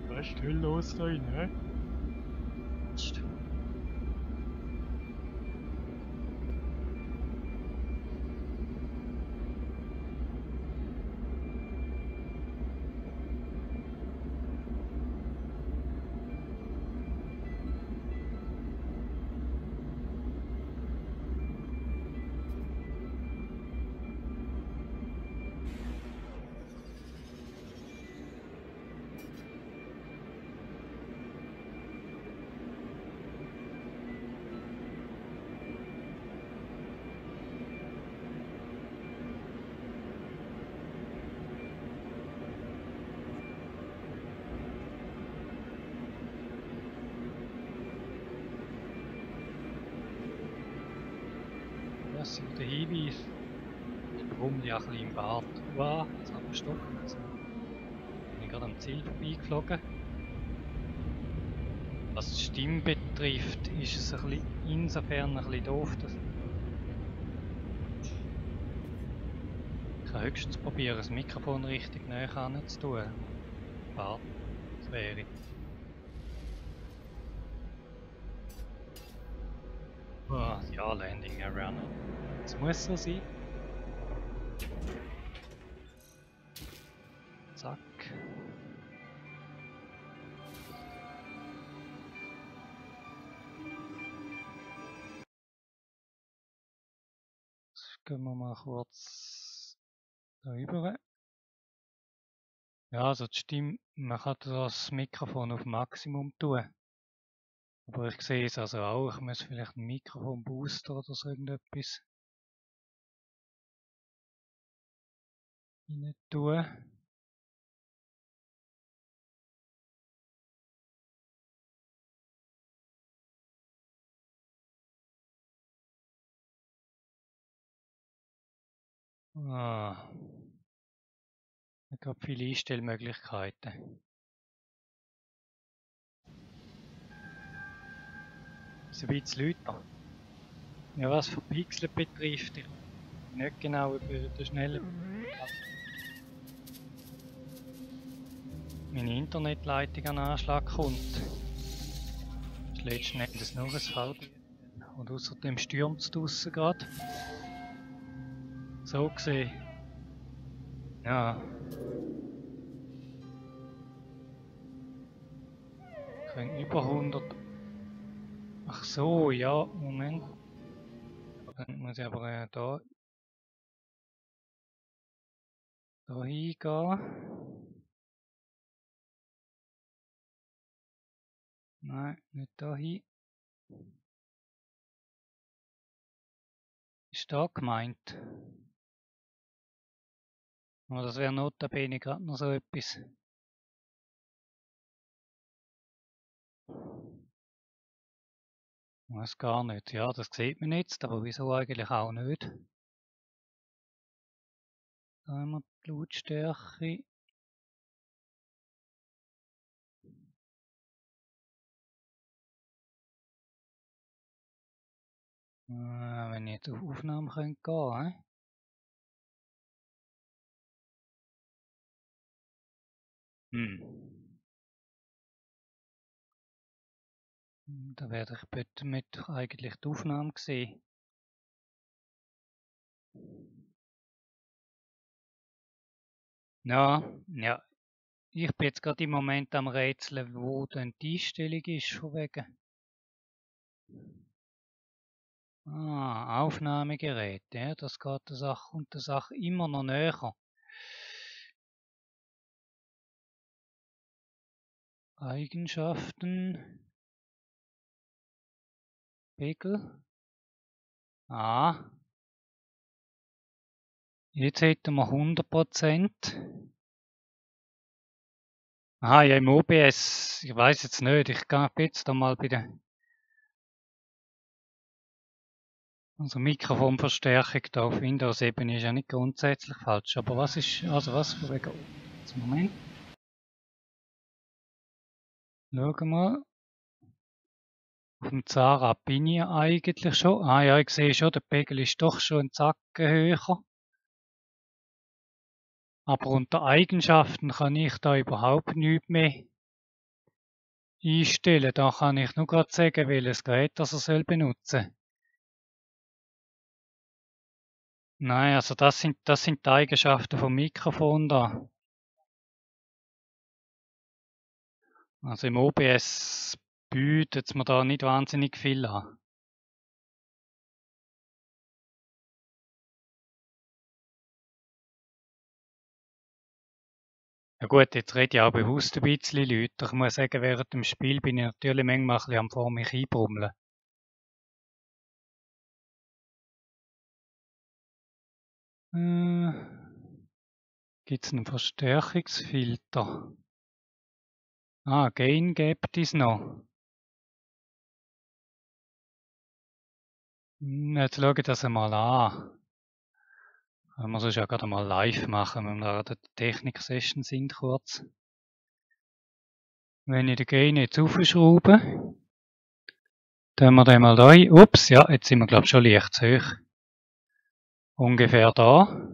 Was ist denn los rein, hä? Das sind der Hinweis. Ich brummle ja ein bisschen im Bart. Wow, jetzt hat man Stopp. Also, bin ich gerade am Ziel vorbeigeflogen. Was die Stimme betrifft, ist es ein bisschen, insofern ein bisschen doof, dass ich kann höchstens probieren, das Mikrofon richtig näher heranzutun. Bart, das wäre. Oh, ja, Landing Area. Das muss so sein. Zack. Jetzt gehen wir mal kurz da rüber. Ja, also die Stimme, man kann das Mikrofon auf Maximum tun. Aber ich sehe es also auch. Ich muss vielleicht einen Mikrofon-Booster oder so irgendetwas rein tun. Ah. Ich habe viele Einstellmöglichkeiten. Ist ein bisschen lauter. Ja, was für Pixel betrifft, ich weiß nicht genau, ob der schnelle. Meine Internetleitung an Anschlag kommt. Das ist letzten Endes nur ein VDSL. Und außerdem stürmt es draussen gerade. So gesehen. Ja. Ich kann über 100. Ach so, ja, Moment. Dann muss ich aber da hingehen. Nein, nicht da hin. Ist da gemeint? Aber das wäre notabene gerade noch so etwas. Weiß gar nicht. Ja, das sieht man jetzt, aber wieso eigentlich auch nicht? Da haben wir die Lautstärke. Wenn ich jetzt auf Aufnahme gehen könnte, Da werde ich bitte mit eigentlich die Aufnahme sehen. Ja, ja. Ich bin jetzt gerade im Moment am Rätseln, wo denn die Einstellung ist, von wegen. Aufnahmegerät, ja, das geht der Sache immer noch näher. Eigenschaften. Pegel. Jetzt hätten wir 100%. Ja, im OBS, ich weiß jetzt nicht, ich gehe jetzt da mal bei der Mikrofonverstärkung da auf Windows-Ebene ist ja nicht grundsätzlich falsch, aber was ist, was von wegen, Moment. Schauen wir. Auf dem Zara bin ich eigentlich schon. Ja, ich sehe schon, der Pegel ist doch schon einen Zacken höher. Aber unter Eigenschaften kann ich da überhaupt nichts mehr einstellen. Da kann ich nur gerade sagen, welches Gerät das er benutzen soll. Nein, also das sind die Eigenschaften vom Mikrofon da. Also im OBS bietet es mir da nicht wahnsinnig viel an. Ja gut, jetzt rede ich auch bewusst ein bisschen lauter. Ich muss sagen, während dem Spiel bin ich natürlich manchmal ein bisschen vor mich einbrummeln. Gibt es einen Verstärkungsfilter? Gain gibt es noch. Jetzt schaue ich das einmal an. Wenn wir es ja gerade mal live machen, wenn wir da in der Technik-Session sind, kurz. Wenn ich den Gain jetzt aufschraube, tun wir den mal da ein. Ups, ja, jetzt sind wir glaube ich schon leicht zu hoch. Ungefähr da.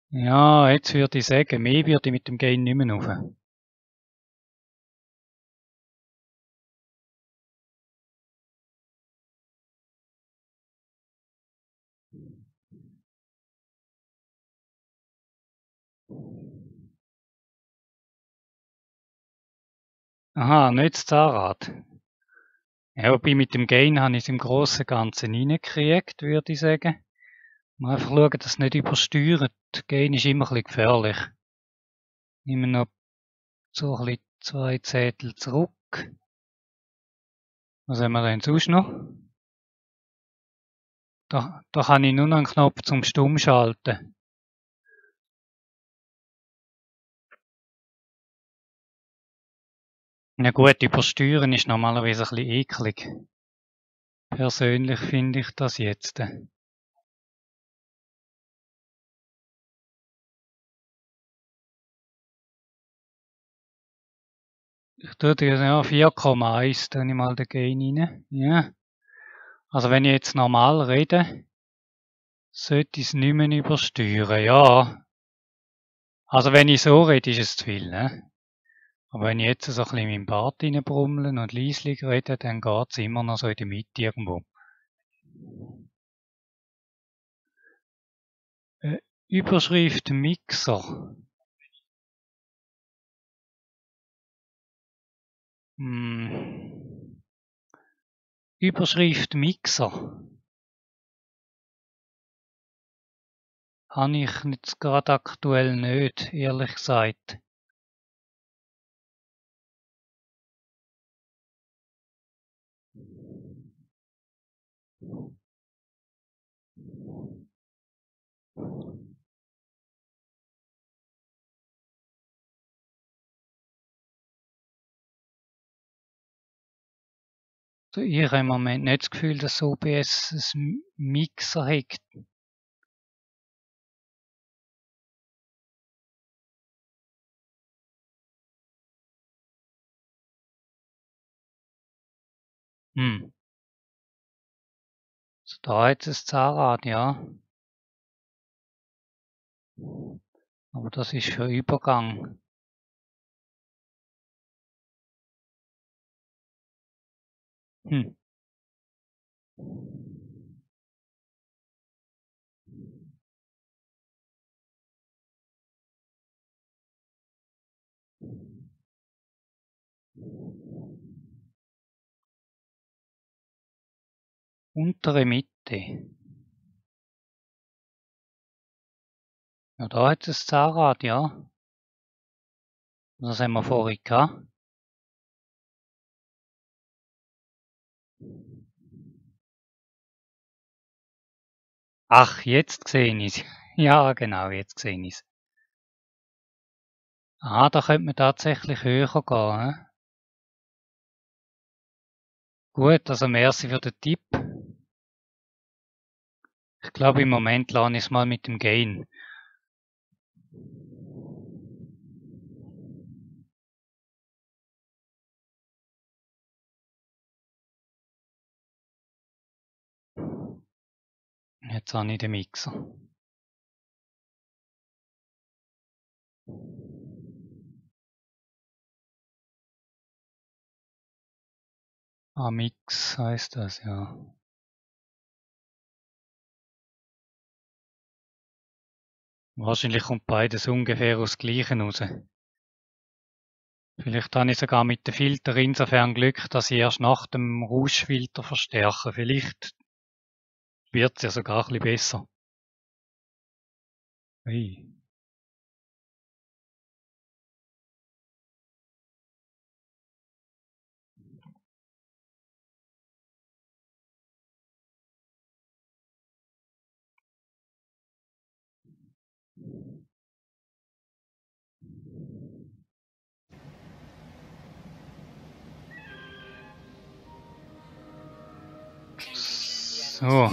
Ja, jetzt würde ich sagen, mehr würde ich mit dem Gain nicht mehr rauf. Aha, nicht das Zahnrad. Ja, wobei mit dem Gain habe ich es im Großen und Ganzen reingekriegt, würde ich sagen. Mal einfach schauen, dass es nicht übersteuert. Gain ist immer ein bisschen gefährlich. Nehmen wir noch so ein bisschen 2 Zettel zurück. Was haben wir denn sonst noch? Da kann ich nur noch einen Knopf zum Stummschalten. Ja gut, übersteuern ist normalerweise ein bisschen eklig. Persönlich finde ich das jetzt. Ich tue ja 4,1 tue ich mal den Gain rein. Ja. Also wenn ich jetzt normal rede, sollte ich es nicht mehr übersteuern, ja. Also wenn ich so rede, ist es zu viel, ne? Aber wenn ich jetzt so ein bisschen in meinen Bart reinbrummeln und leislich rede, dann geht's immer noch so in der Mitte irgendwo. Überschrift Mixer. Überschrift Mixer. Habe ich jetzt gerade aktuell nicht, ehrlich gesagt. Also ich habe im Moment nicht das Gefühl, dass OBS einen Mixer hat. Also da hat es ein Zahnrad, ja. Aber das ist für Übergang. Untere Mitte. Ja, da hat es ein Zahnrad, ja. Das haben wir vorhin gehabt. Ach, jetzt sehe ich es. Ja, genau, jetzt sehe ich es. Ah, da könnte man tatsächlich höher gehen. He? Gut, also merci für den Tipp. Ich glaube, im Moment lasse ich es mal mit dem Gain. Jetzt habe ich den Mixer. Mix heißt das, ja. Wahrscheinlich kommt beides ungefähr aus dem Gleichen raus. Vielleicht habe ich sogar mit dem Filter insofern Glück, dass ich erst nach dem Rauschfilter verstärke. Vielleicht wird es ja sogar ein bisschen besser. Ui. So.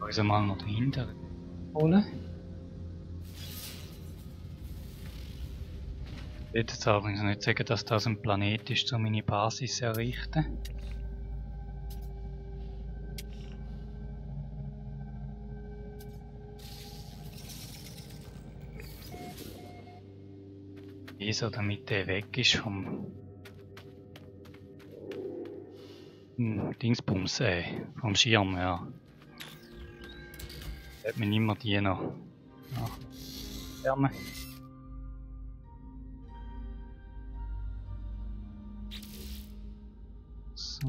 Also mal noch dahinter holen. Ich will jetzt allerdings nicht sagen, dass das ein Planet ist, um meine Basis zu errichten. Wieso, damit der weg ist vom Dingsbums, vom Schirm, ja. Hat man immer die noch. Ja. Wärme. So.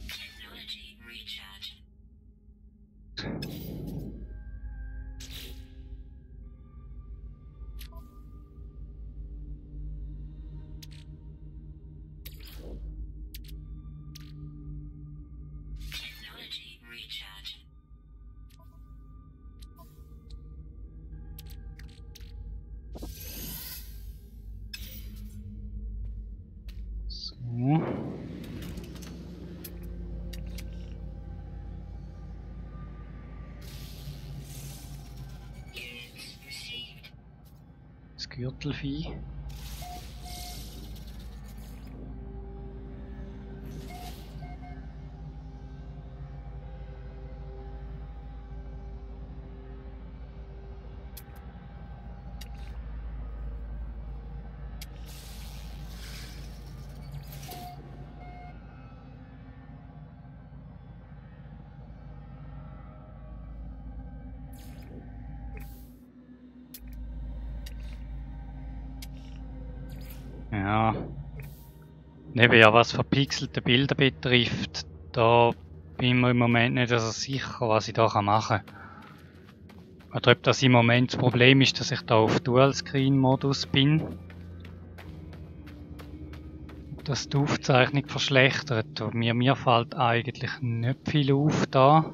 Technology recharge. Technology recharge. So. Units received. Das Gürtelvieh. Ja. Eben ja, was verpixelte Bilder betrifft, da bin ich mir im Moment nicht so sicher, was ich da machen kann. Oder ob das im Moment das Problem ist, dass ich da auf Dual-Screen-Modus bin. Dass die Aufzeichnung verschlechtert. Mir fällt eigentlich nicht viel auf da.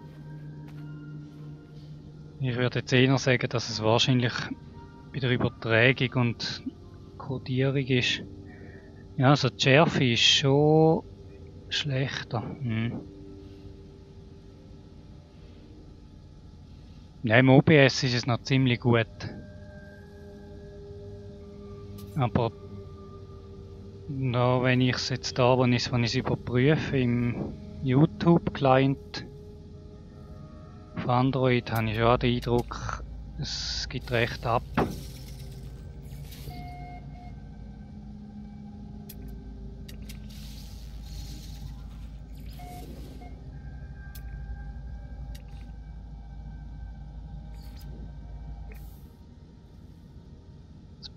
Ich würde jetzt eher sagen, dass es wahrscheinlich bei der Übertragung und Codierung ist. Ja, also die Schärfe ist schon schlechter. Ja, im OBS ist es noch ziemlich gut. Aber da, wenn ich es jetzt da, wenn ich es überprüfe im YouTube-Client auf Android, habe ich schon den Eindruck, es geht recht ab.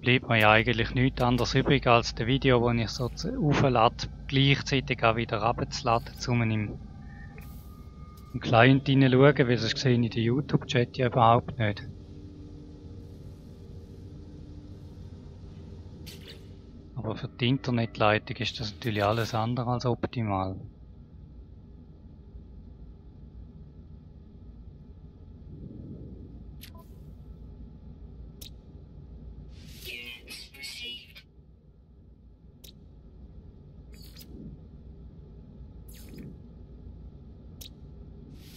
Bleibt mir ja eigentlich nichts anderes übrig, als das Video, das ich so auflade, gleichzeitig auch wieder runterzuladen, um im Client hineinschauen, weil sonst sehe ich den YouTube-Chat ja überhaupt nicht. Aber für die Internetleitung ist das natürlich alles andere als optimal. Units received.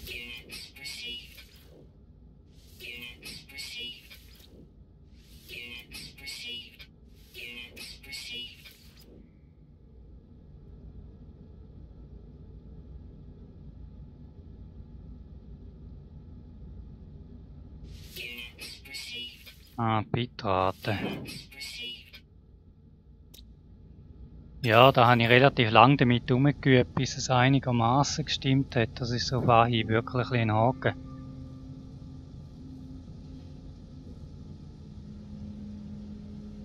Units received. Units received. Units received. Units received. Units received. Ah, Bitrate. Units received. Ja, da habe ich relativ lange damit herumgeübt, bis es einigermaßen gestimmt hat. Das ist so auf Anhieb wirklich ein Haken.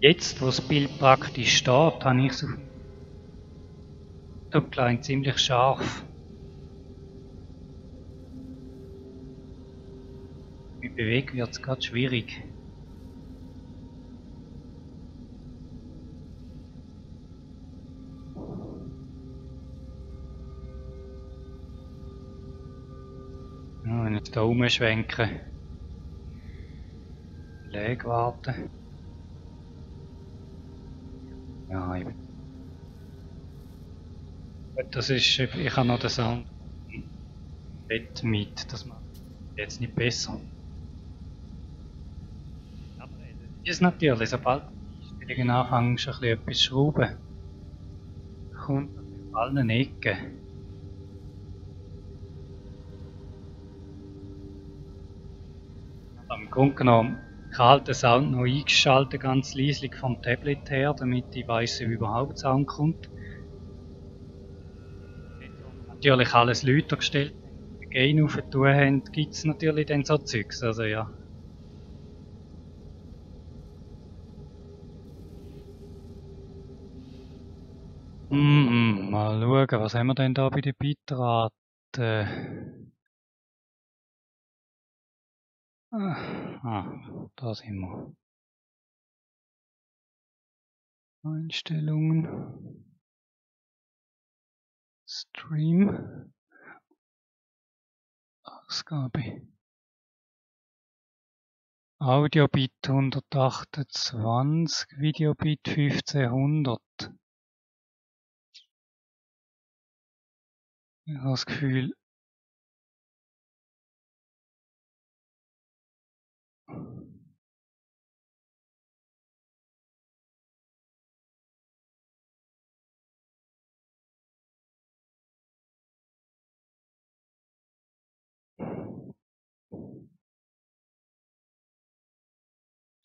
Jetzt, wo das Bild praktisch steht, habe ich es auf YouTube Client ziemlich scharf. Mit Bewegen wird es gerade schwierig. Ja, wenn ich jetzt da umschwenke. Lag warten. Ja, ich das ist, ich habe noch den Sound Bett mit, das macht jetzt nicht besser. Aber es ist natürlich, sobald die Einstellungen anfangen, schon ein bisschen etwas schrauben, kommt das auf allen Ecken. Aber im Grunde genommen kalten Sound noch eingeschaltet, ganz leislich vom Tablet her, damit ich weiss, ob überhaupt Sound kommt. Natürlich alles lauter gestellt, wenn wir Gain aufgetan haben, gibt es natürlich dann so Zeugs, also ja. Mal schauen, was haben wir denn da bei den Bitraten? Da sind wir. Einstellungen. Stream. Ausgabe. Audiobit 128, Videobit 1500. Ich habe das Gefühl,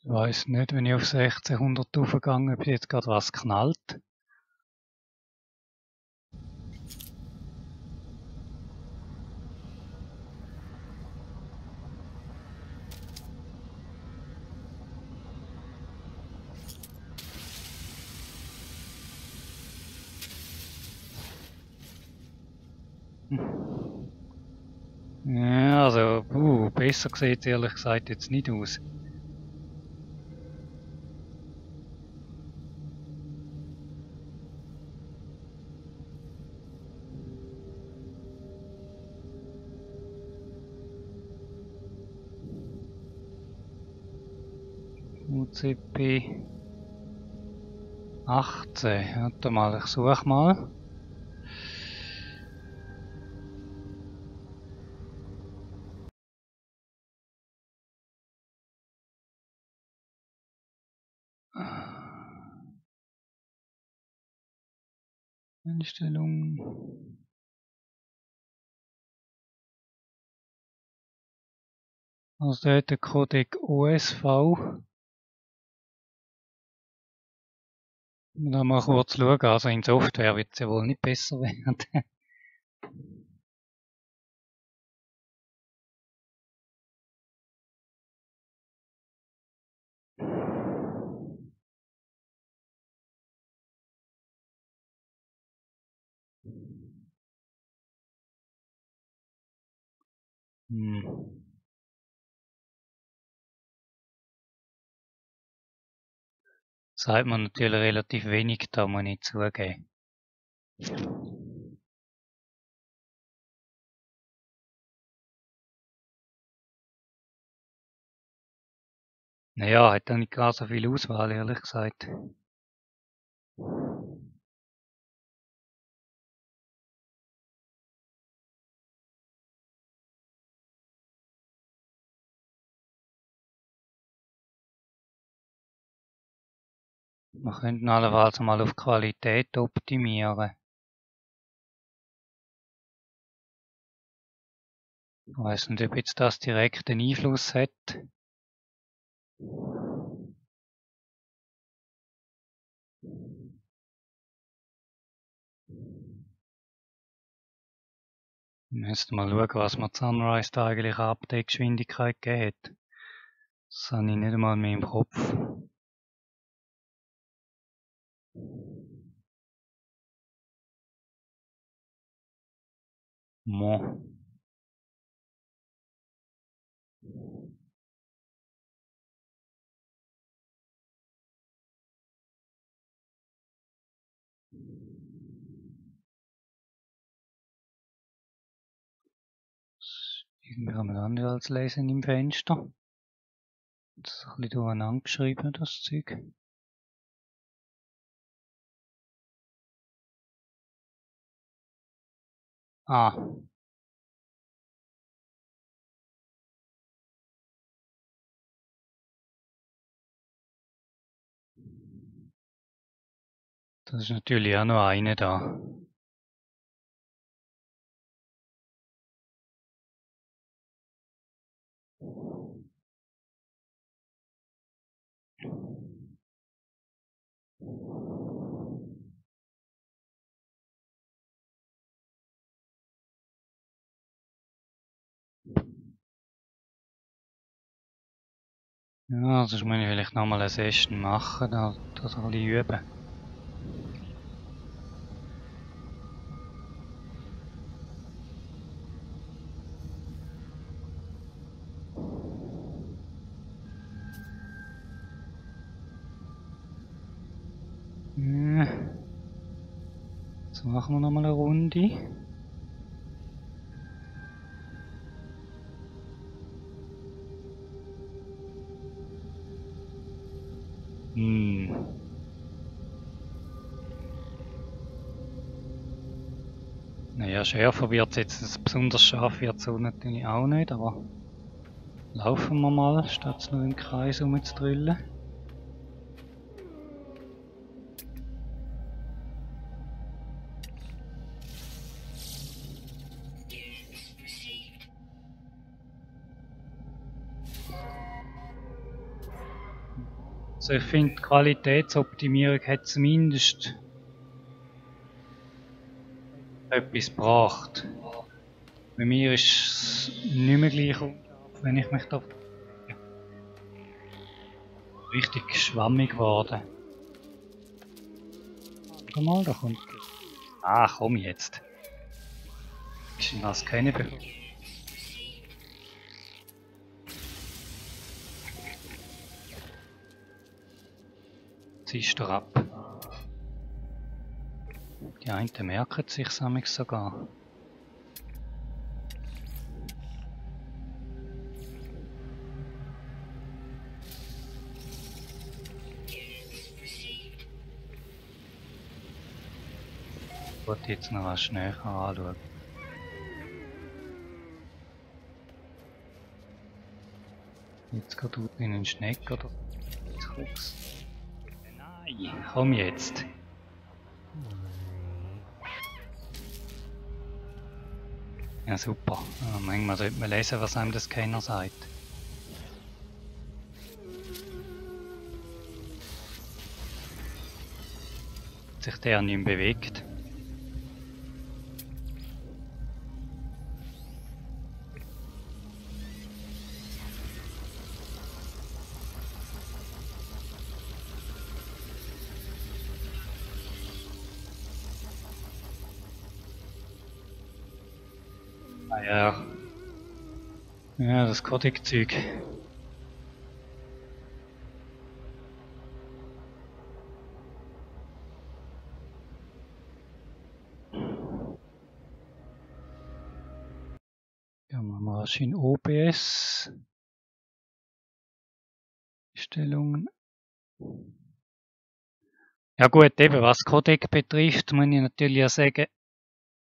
ich weiss nicht, wenn ich auf 1600 aufgegangen bin, jetzt gerade was knallt. Ja, also, besser sieht es ehrlich gesagt jetzt nicht aus. UCP 18. Warte mal, ich suche mal. Einstellungen. Also da hat der Codec OSV. Da mal kurz schauen, also in Software wird es ja wohl nicht besser werden. Sagt man natürlich relativ wenig, da muss ich zugeben. Naja, hat da nicht gar so viel Auswahl, ehrlich gesagt. Wir könnten allenfalls mal auf Qualität optimieren. Ich weiss nicht, ob jetzt das direkt einen Einfluss hat. Wir müssen mal schauen, was mir Sunrise da eigentlich an Update-Geschwindigkeit gegeben hat. Das habe ich nicht einmal mehr im Kopf. Mo. Irgendwie haben wir das nicht als Lesen im Fenster. Das ist ein bisschen durcheinander geschrieben, das Zeug. Ah. Das ist natürlich auch noch eine da. Ja, sonst muss ich vielleicht nochmal eine Session machen, das ein bisschen üben. Ja. Jetzt machen wir nochmal eine Runde. Naja, schärfer wird es jetzt, besonders scharf wird es so natürlich auch nicht, aber laufen wir mal, statt nur im Kreis rumzudrillen. Units received. Also ich finde, die Qualitätsoptimierung hat zumindest etwas gebracht. Bei mir ist es nicht mehr gleich unscharf, wenn ich mich da richtig schwammig geworden. Warte mal, da kommt... Ah, komm jetzt. Ist denn das keine Be... Ziehst du ab. Die einen merken sich sogar. Units received. Ich wollte jetzt noch was näher anschauen. Jetzt geht du in den Schneck oder jetzt guckst. Nein, komm jetzt. Ja super. Ja, manchmal sollte man lesen, was einem der Scanner sagt. Hat sich der nicht mehr bewegt. Ah ja. Ja, das Codec-Zeug. Ja, machen wir rasch in OBS. Stellungen. Ja gut, eben was Codec betrifft, muss ich natürlich ja sagen,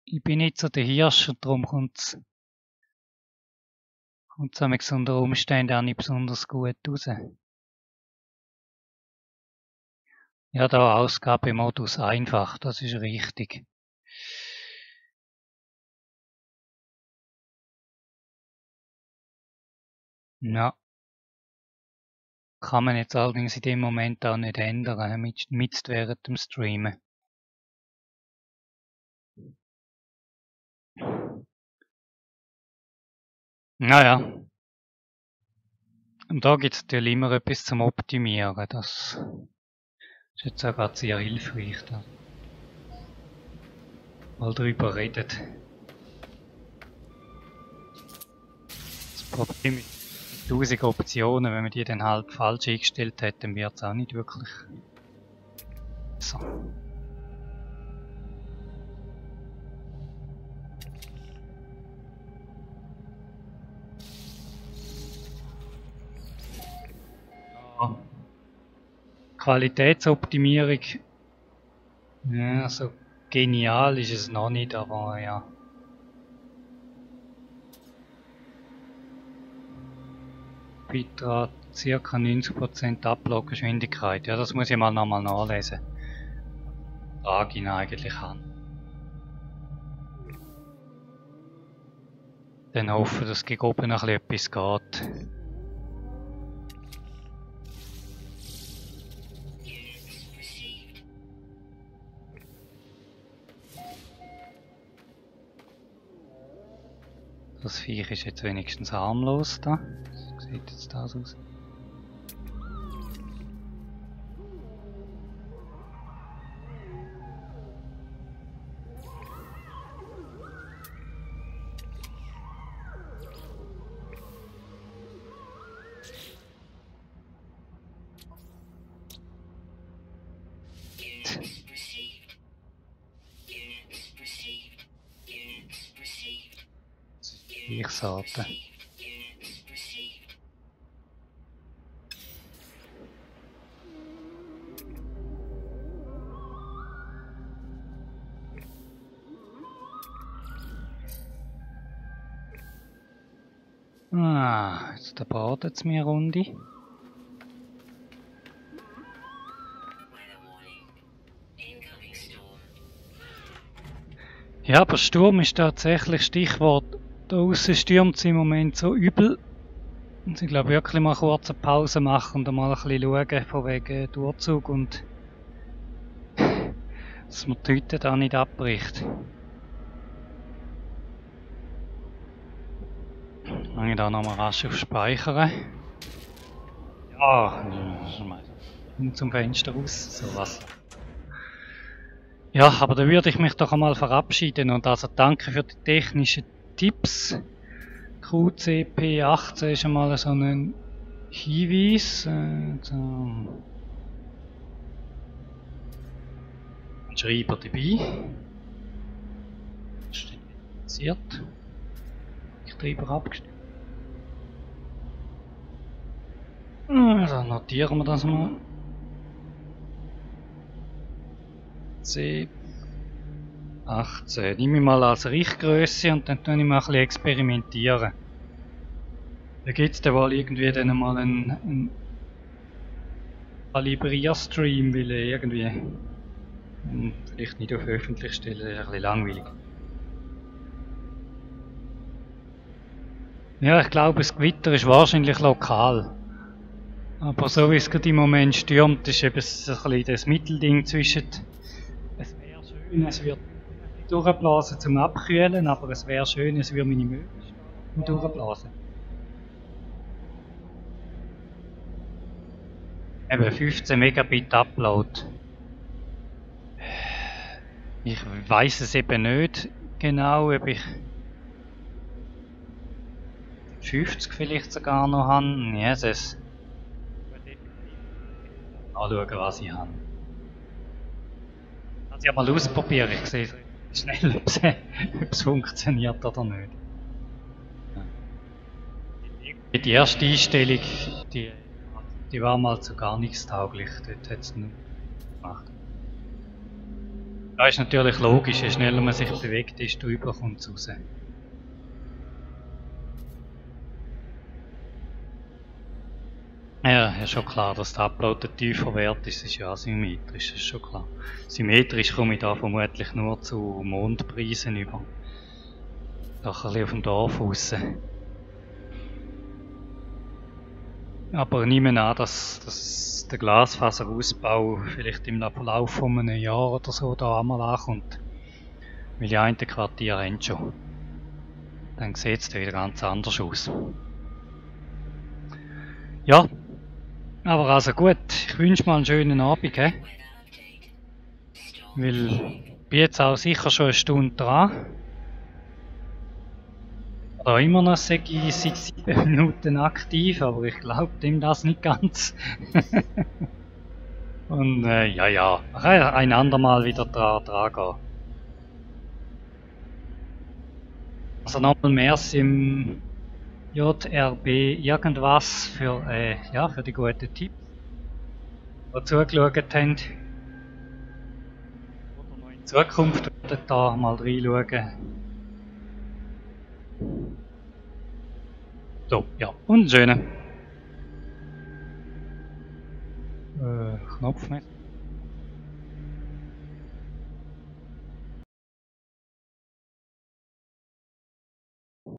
ich bin nicht so der Hirsch und darum kommt es unter Umständen auch nicht besonders gut raus. Ja, da Ausgabemodus einfach, das ist richtig. Ja. Kann man jetzt allerdings in dem Moment auch nicht ändern, mit während dem Streamen. Naja. Und da gibt es natürlich immer etwas zum Optimieren. Das ist jetzt auch gerade sehr hilfreich, da mal drüber redet. Das Problem ist, 1000 Optionen, wenn man die dann halt falsch eingestellt hat, dann wird es auch nicht wirklich so. Ja. Qualitätsoptimierung, ja, so genial ist es noch nicht, aber ja. Bitrate ca. 90% Upload-Geschwindigkeit. Ja, das muss ich mal nochmal nachlesen. Trage ihn eigentlich an. Dann hoffe, dass gegen oben noch etwas geht. Units received. Das Viech ist jetzt wenigstens harmlos da. Wie sieht jetzt das aus? Gleichsaaten. Ah, jetzt badet es mir Runde. Weather warning. Incoming storm. Ja, aber Sturm ist tatsächlich Stichwort. Da aussen stürmt es im Moment so übel. Und ich glaube wirklich mal kurz eine Pause machen und mal ein bisschen schauen, von wegen Durchzug und dass man die Hütte da nicht abbricht. Dann ich da nochmal rasch auf Speichern. Ja, zum Fenster raus, so was. Ja, aber da würde ich mich doch einmal verabschieden und also danke für die technischen Tipps. QCP18 ist einmal so ein Hinweis. Ein Schreiber dabei. Steht passiert. Ich Treiber abgestellt. Dann notieren wir das mal. C18. Nehme ich mal als Richtgröße und dann tue ich mal ein bisschen experimentieren. Da gibt es dann wohl irgendwie dann mal einen Kalibrierstream, weil irgendwie vielleicht nicht auf öffentlich stellen, das ist ein bisschen langweilig. Ja, ich glaube, das Gewitter ist wahrscheinlich lokal. Aber so wie es gerade im Moment stürmt, ist eben so ein bisschen das Mittelding zwischen. Es wäre schön, es wird durchblasen zum Abkühlen, aber es wäre schön, es würde meine Möbel durchblasen. Eben 15 Megabit Upload. Ich weiß es eben nicht genau, ob ich 50 vielleicht sogar noch habe. Ja, das anschauen, was ich habe. Also ich habe mal ausprobiert, ich sehe schnell, ob es funktioniert oder nicht. Die erste Einstellung, die war mal zu gar nichts tauglich, dort hat es nicht gemacht. Da ist natürlich logisch, je schneller man sich bewegt, desto drüber kommt es raus. Ja, ist schon klar, dass der Upload der tiefer Wert ist, ist ja asymmetrisch, ist schon klar. Symmetrisch komme ich da vermutlich nur zu Mondpreisen über. Doch ein bisschen auf dem Dorf raus. Aber ich nehme an, dass der Glasfaserausbau vielleicht im Verlauf von einem Jahr oder so da einmal ankommt. Weil die einen Quartier haben schon. Dann sieht es wieder ganz anders aus. Ja, aber also gut, ich wünsche mal einen schönen Abend, he? Weil ich bin jetzt auch sicher schon eine Stunde dran. Da immer noch seit 7 Minuten aktiv, aber ich glaube dem das nicht ganz. Und ja, ein andermal wieder dran gehen. Also nochmal merci im JRB irgendwas für die guten Tipps, die zugeschaut haben. Oder noch in Zukunft werden da mal reinschauen. So, ja, und schönen Knopf nicht.